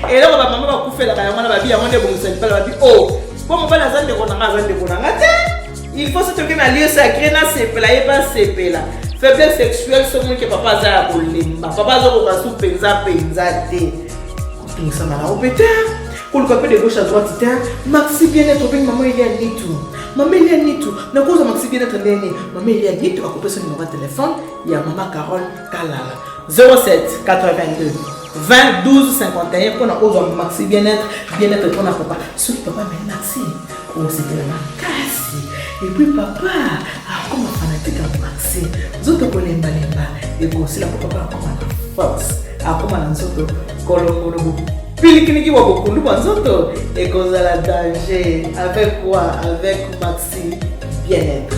Speaker 1: eloko bamama bakufelaka yango wana, babi yango nde ebongisa libala. Babi o mpo mobali aza ndeko na nga, aza ndeko na nga te, il faut soki toke na lieu sacré nasepela, ye basepela. Faiblesse sexuelle, soki ke papa aza ya kolemba, papa azokoka su mpenza mpenza te, kotungisama na yo mpe te, koluka mpe de gauche à droite te. Maxi Bien-être, obengi mama Elia Nitu. Mama Elia Nitu, nakozwa Maxi Bien-être ndenge mama Elia Nitu akopesa numéro ya telefone ya mama Carole Kalala, 07 82 20 12 51, mpona ozwa Maxi Bien-être. Bien-être mpona papa. Soki papa ameli Maxi, osepela makasi, et puis papa akoma fanatique ya Maxi. Nzoto kolembalemba ekosila, mpo papa akoma na force, akoma na nzoto kolongolo, pilikiliki bwa bokundu bwa nzoto ekozala danger. Avec quoi? Avec Maxi Bien-être.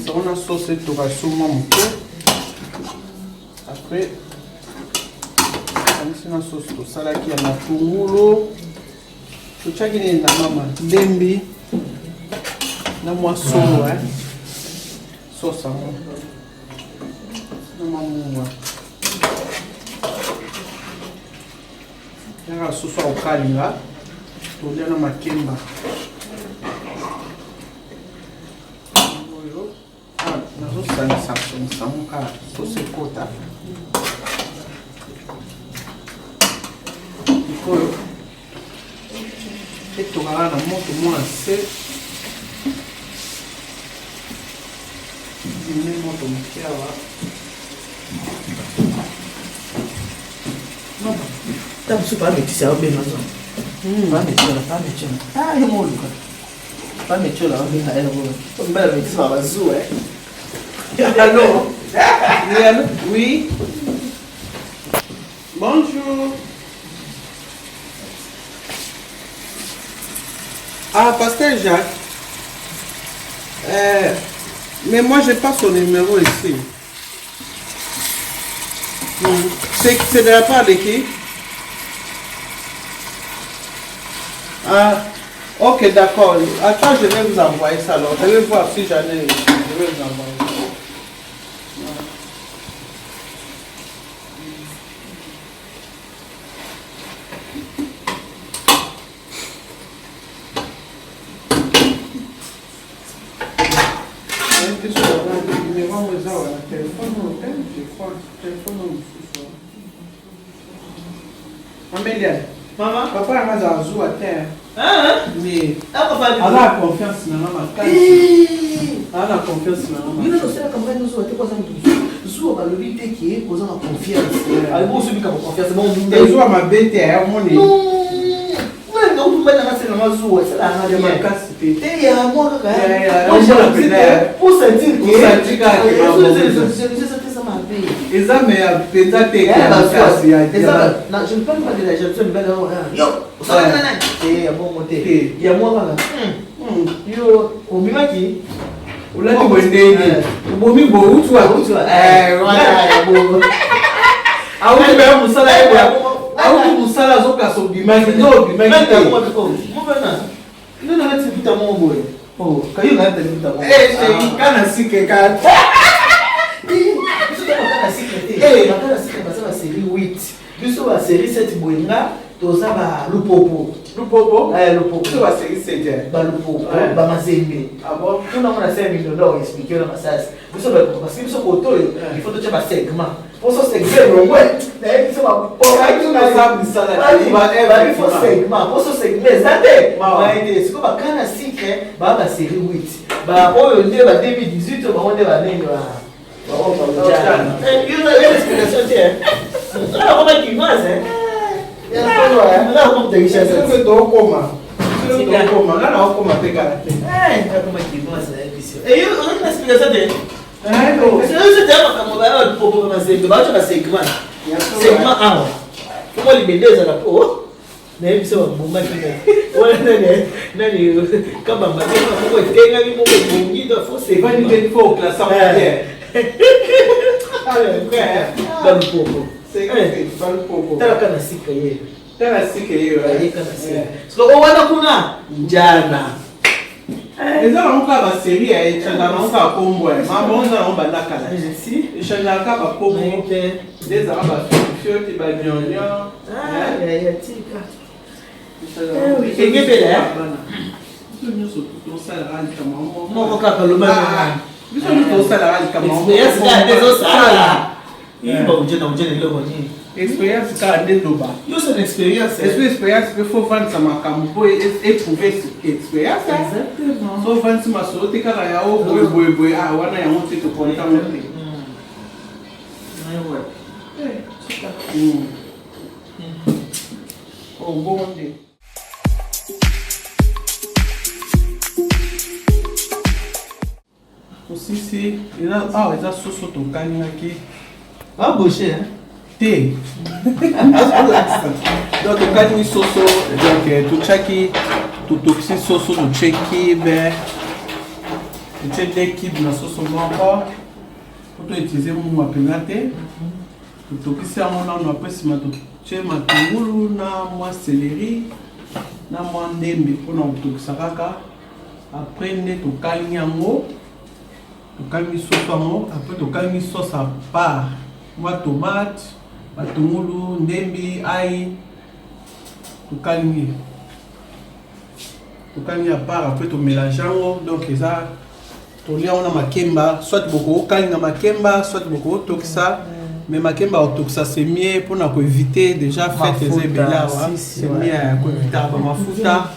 Speaker 2: Sango na sauce etoka soma moke. Après sangisi na sauce tosalaki ya matungulu. Totiaki nini na mama? Ndembi na mwa solo, eh? Sauce yango na mwa mungwa. Yaka soso ya kokalinga, tolia na makemba. Oyo ah, nazosangisa sangisa yango kaka soso ekota. Sikoyo etokaka na moto mwa se dimi moto moke awa.
Speaker 1: Ta mosusu pametisa obenga zo pametiola pametiola ah yo moluka pametiola obenga yango mibala metisa bazuwa.
Speaker 2: Allô? Oui, allô? Oui. Bonjour. Ah, Pasteur Jacques. Mais moi, j'ai pas son numéro ici. C'est de la part de qui? Ah, ok, d'accord. Attends, je vais vous envoyer ça alors. Je vais voir si j'en ai. Je vais vous envoyer. Numéro yango eza wana telefone oyo te, je crois telefone oyo mosusu wana. Amelia,
Speaker 1: Mama.
Speaker 2: Papa yanga azala zuwa te.
Speaker 1: Ah,
Speaker 2: Mais
Speaker 1: ah,
Speaker 2: aza na confiance na nga makasi. Aza na confiance na nga
Speaker 1: bino
Speaker 2: makasi.
Speaker 1: tosalaka mbai nozuwa te koza moto zuwa balobi te ke oza na confiance alobi osubika ba confiance bon.
Speaker 2: Ezuwa mabe te, omoni.
Speaker 1: Mbai nanga selanga zuwa esalanga
Speaker 2: Ya
Speaker 1: bien
Speaker 2: makasi te.
Speaker 1: te ya mwa kaka.
Speaker 2: Ya, omona pena
Speaker 1: pour sentir
Speaker 2: Pour sentir kaka ke
Speaker 1: eza mabe.
Speaker 2: Eza me ya mpenza te ya makasi ya
Speaker 1: Je ne parle pas de la jalousie mibali yo osalaka na nani te ya bongo te.
Speaker 2: Te.
Speaker 1: Ya mwa kaka yo obimaki.
Speaker 2: Olati boye ndenge obomi boye utu. Auti baya mosala ye boye, auti mosala azokasa obimaki nde obimaki te.
Speaker 1: Nde nalati liputa moko boye kayo nalati liputa moko.
Speaker 2: Kana sike ka.
Speaker 1: Biso to bakana sikre te, bakana sikre baza ba série 8, biso ba série 7 boye. Nga toza ba lupopo.
Speaker 2: Lupopo.
Speaker 1: Lupopo.
Speaker 2: Biso ba série 7.
Speaker 1: Balupopo, bamazembe.
Speaker 2: Ah bon?
Speaker 1: Tuna ngo na se mindondo akoexpliquer na masasi biso, parce que biso koto oyo il faut totya basegment poso segment elongwe nayebi biso. Babi faut segment poso segment eza te maye te. Sikoyo bakana sikre baa ba série 8, baoyo nde ba 2018, bango nde banini explication te akoma kinoise.
Speaker 2: Tokoma tokoma, nga na okoma mpe kala te.
Speaker 1: Akoma kinoise explication te makambo mazembe baotya basegment segment awa omo libende ezala po nayebi biso babongaki wana nani nani kabamba moko etengami moko ebongi do fo
Speaker 2: evandi te, faut oclasser bien.
Speaker 1: Balupopo.
Speaker 2: Balupopo.
Speaker 1: Talaka na sika ye.
Speaker 2: Tala sike ye.
Speaker 1: Ayeka na sika siko o wana kuna njana.
Speaker 2: Eza nango kaka basérie ya echangeaka nango kaka kombo ya mama, eza nango banda kala.
Speaker 1: Merci.
Speaker 2: Echangeaka kaka bakombo nde ezalaka bafioti banyonyo.
Speaker 1: Ya tika engebela.
Speaker 2: Biso nyonso tosalaka likambo
Speaker 1: moko kaka loba.
Speaker 2: Biso nyonso tosalaka likambo.
Speaker 1: Expérience kaka nde ezosala iba ujena ujena eloko nini.
Speaker 2: Expérience kaka nde loba.
Speaker 1: Nyonso na expérience.
Speaker 2: Esu expérience mpe faut vandisa makambo mpo éprouve expérience.
Speaker 1: Exactement.
Speaker 2: So ovandisi masolo te kaka ya o boye boye boye, ah wana yango te, tokontango te. Oh, bongo nde osisi awa eza soso tokalingaki.
Speaker 1: Baboshe.
Speaker 2: Te, donc tokalingi soso, donc totiaki, totokisi soso, totie kibe, totie de kibe na soso moko po toutiliser mungwa mpenza te. Totokisi yango nano, apres nsima totie matungulu na mwa céleri. Na mwa ndembe mpona kotokisa kaka. Après nde tokalingi yango, tokalingi soso yango, après tokalingi sauce à part, mwa tomate, matungulu, ndembi, ail, tokalingi tokalingi à part, après tomélange yango. Donc eza tolia yango na makemba, soit bokokalinga makemba, soit bokotokisa, mais makemba otokisa, c'est mieux mpona koéviter déjà fête eza ebele awa, c'est mieux ya koéviter bamafuta.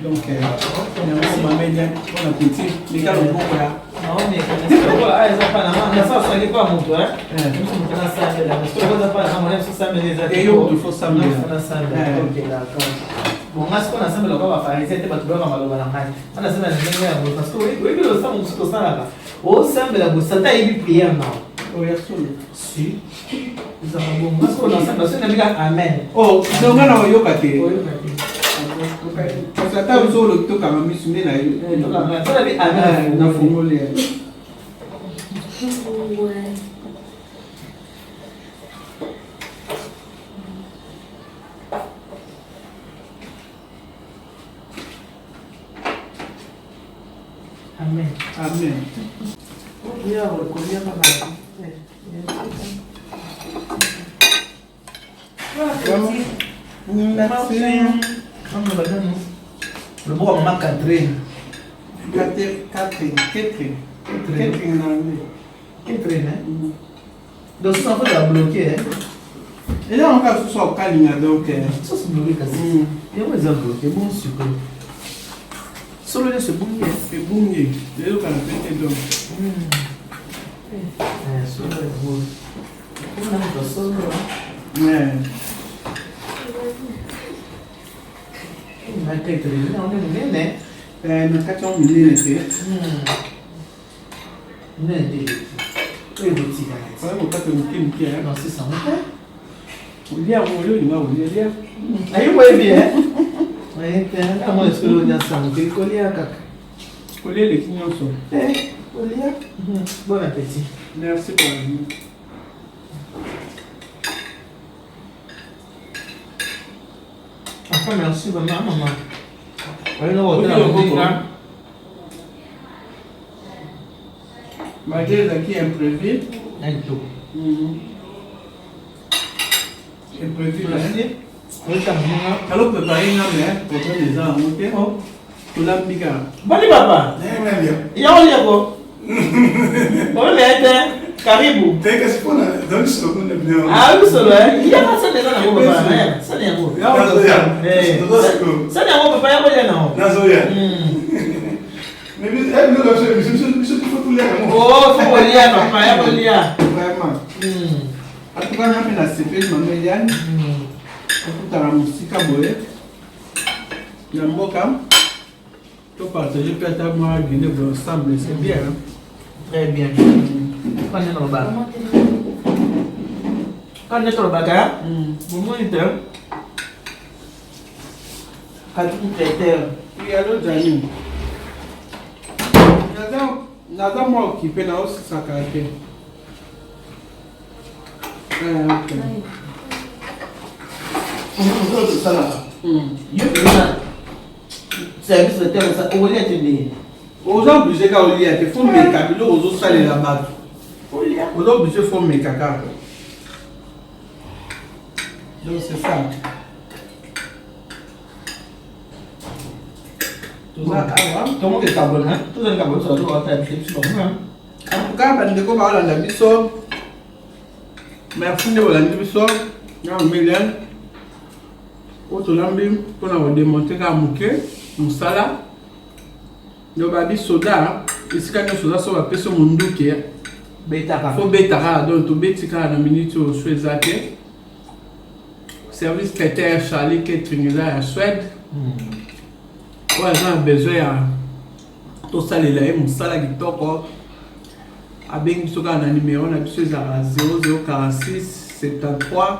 Speaker 2: Donc yango, mama Eliane, bon appétit, meka loboko ya. Eyo moto fo sambela.
Speaker 1: Bon, nga sikoyo nasambela kwa bafarisien te, bato bayoka maloba na ngai. Nga nasambela na ndenge ya boye, parce que oyebi losambo mosusu tosalaka, osambela boye, satan ayebi prière na
Speaker 2: oyo ya solo.
Speaker 1: Si ezalaka bongo. Nga sikoyo nasambela, soki nabika amen.
Speaker 2: Oh, donc nga na oyoka te.
Speaker 1: Oyoka te.
Speaker 2: Parce que ata biso olobi tokanga misu nde na yo.
Speaker 1: Soki nabi amen,
Speaker 2: nafungoli.
Speaker 4: Ouais.
Speaker 1: Amen.
Speaker 2: Amen.
Speaker 1: Ya kolia kaka.
Speaker 2: Merci.
Speaker 1: Loboko ya mama Catherine.
Speaker 2: Catherine, Catherine, Catherine na anglais.
Speaker 1: Catherine, hein? Donc ça, faut la bloquer, hein?
Speaker 2: Eza yango kaka susu akokalinga, donc.
Speaker 1: Sauce bloqué kasi. Yango eza bloqué, bon sucré. Solo nyonso ebungi.
Speaker 2: Ebungi, eyokana pe te, donc.
Speaker 1: Solo ebungi. Mpona moto solo. Na Catherine, yango nde monene.
Speaker 2: Na kati yango minene te.
Speaker 1: Monene nde eleki. Oyo ekotikala.
Speaker 2: Oyo kokata moke moke.
Speaker 1: Non, c'est ça, moke.
Speaker 2: Olia yango, olia, olinga kolia, lia.
Speaker 1: Ayi boyebi, eh? Nga mwana soki olia sango te, kolia kaka.
Speaker 2: Kolia eleki nyonso.
Speaker 1: Kolia. Bon appétit.
Speaker 2: Merci pour la vie.
Speaker 1: Enfin, merci vraiment, maman. Oyo na kotala moninga.
Speaker 2: Malgré ezalaki imprévu.
Speaker 1: Na kitoko.
Speaker 2: Imprévu.
Speaker 1: Merci. Oyeta moninga.
Speaker 2: Alo préparé nga, mais problème eza yango te, tolambi kaka.
Speaker 1: Boni papa? Ya oliako. Problème ya te. Karibu. Ah, bisolo eh. Ya sani eza nango papa. Sani yango. Sani yango papa ya kolia nango. Oh, faut kolia papa, ya kolia.
Speaker 2: Vraiment. En tout cas, nga mpe nasepeli, mama Eliane, okutaka mosika boye na mboka, topartage mpe ata mwa dîner boye ensemble, c'est bien, hein?
Speaker 1: Très bien. Quand nde nalobaka. Quand nde tolobaka, bomoni te. Catherine Traiteur.
Speaker 2: Oui, allo Janine. Naza mwa occupé, naosisaka te. Ok.
Speaker 1: Oyo tosalaka. Yo mpenza service traiteur okolia te ndenge.
Speaker 2: Oza obligé ka olia te, fo meka biloko ozosalela bato.
Speaker 1: Olia.
Speaker 2: Oza obligé, fo meka kaka. Donc c'est ça. Toza awa.
Speaker 1: Tomoke kabona, tozali kabona, tozali kabona, biso bango.
Speaker 2: En tout cas, bandeko baolanda biso, merci nde bolandi biso na Omelian oyo tolambi mpona kodémontrer kaka moke mosala. Donc babi soda esika nyonso oza, so bapesi monduki,
Speaker 1: Betaka.
Speaker 2: Fo beta kaka. Donc tobeti kaka na minute oyo, so eza te. Service traiteur Charlie Catering eza ya Suède. Oyo aza na besoin ya tosalela ye mosala kitoko, abengi biso kaka na numero na biso, ezalaka 0046 73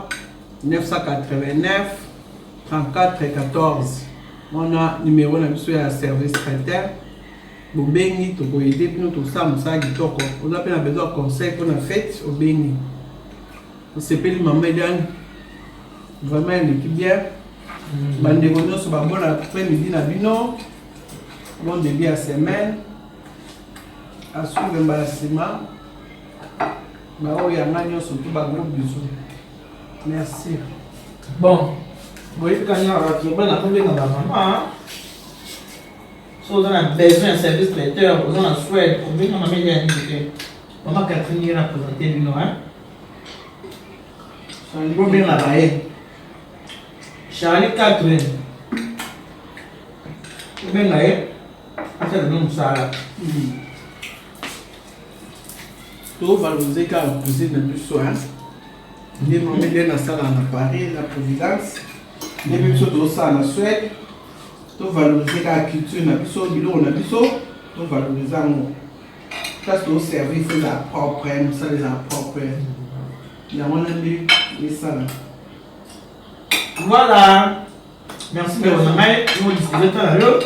Speaker 2: 989 34 14. Wana numero na biso ya service traiteur. Bobengi, tokoaider bino, tosala mosala kitoko. Oza mpe na besoin ya conseil mpona fête, obengi. Osepeli, mama Eliane, vraiment eleki bien. Bandeko nyonso ba bon après-midi na bino. Bon début ya semaine. Asuve mbala nsima. Baoyo ya nga nyonso to ba gros bisous. Merci.
Speaker 1: Bon, boyebi kanya bato bana kobenga ba mama. So oza na besoin ya service traiteur, oza na Suède, obenga mama ya nini te. Mama Catherine ye na présente bino hein. Bobenga baye. Charlie Catherine. Obenga ye asala bino mosala.
Speaker 2: Tovalorize kaka cuisine na biso nde mame nde nasalaka na Paris na Providence, nde mpe biso tozosala na Suède. Tovalorize kaka culture na biso, biloko na biso tovalorize yango. Place tozoservir fo ezala propre, mosala ezala propre, yango wana nde esala.
Speaker 1: Voilà, merci ndeko na ngai mo disposer tala yo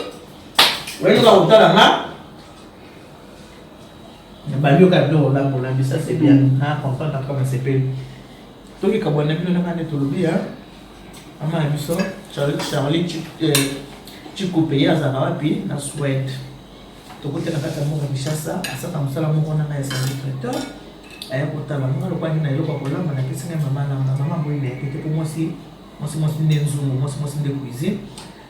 Speaker 1: oyekoka kotala nga nabandi yoka biloko olambi olambi, ça c'est bien. Na comprendre encore, nasepeli. Toki kabwana bino ndenge nde tolobi ya mama na biso Charlie Chikupe, ye azalaka wapi? Na Suède. Tokoti na kati ya mboka Kinshasa, asalaka mosala moko na ngai ya service traiteur. Aya kotala nga lokola nini na eloko ya kolamba, napesi ngai mama nanga. Mama boyi na ye te po mwasi mwasi mwasi nde nzungu, mwasi mwasi nde cuisine.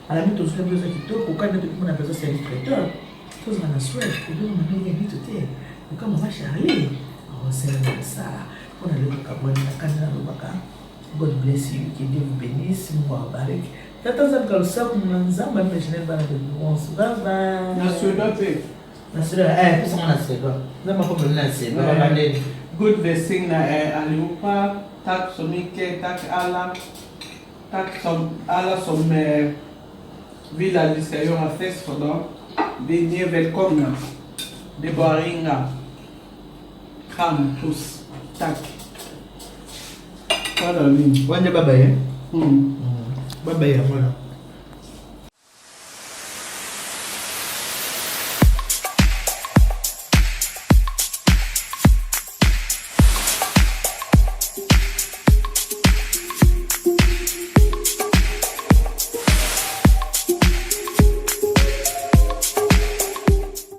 Speaker 1: Alambi, tozwi yango, eza kitoko. Kani nde tokimona mpenza service traiteur, tozala na Suède, kobenga mama ya mito te, luka mama Charlie akosala mosala mpona lelo. Kabwani na kanda, nalobaka God bless you, que Dieu vous bénisse, Mungu awabariki. Tata Nzambe kalusaku na Nzambe amimagine bana de bronze. Bye bye.
Speaker 2: Na Suédois mpe.
Speaker 1: Na Suédois, eh, pesa nga na Suédois. Nzambe akomeli na Suédois, babandeli.
Speaker 2: Gud välsigna er allihopa. Tack så mycket. Tack alla. Tack som, alla som vill att vi ska göra fest för dem. Vi, ni är välkomna. Det är bara att ringa. Kram, puss. Tack. Voilà, nini.
Speaker 1: Wana babaye. Babaye yango wana.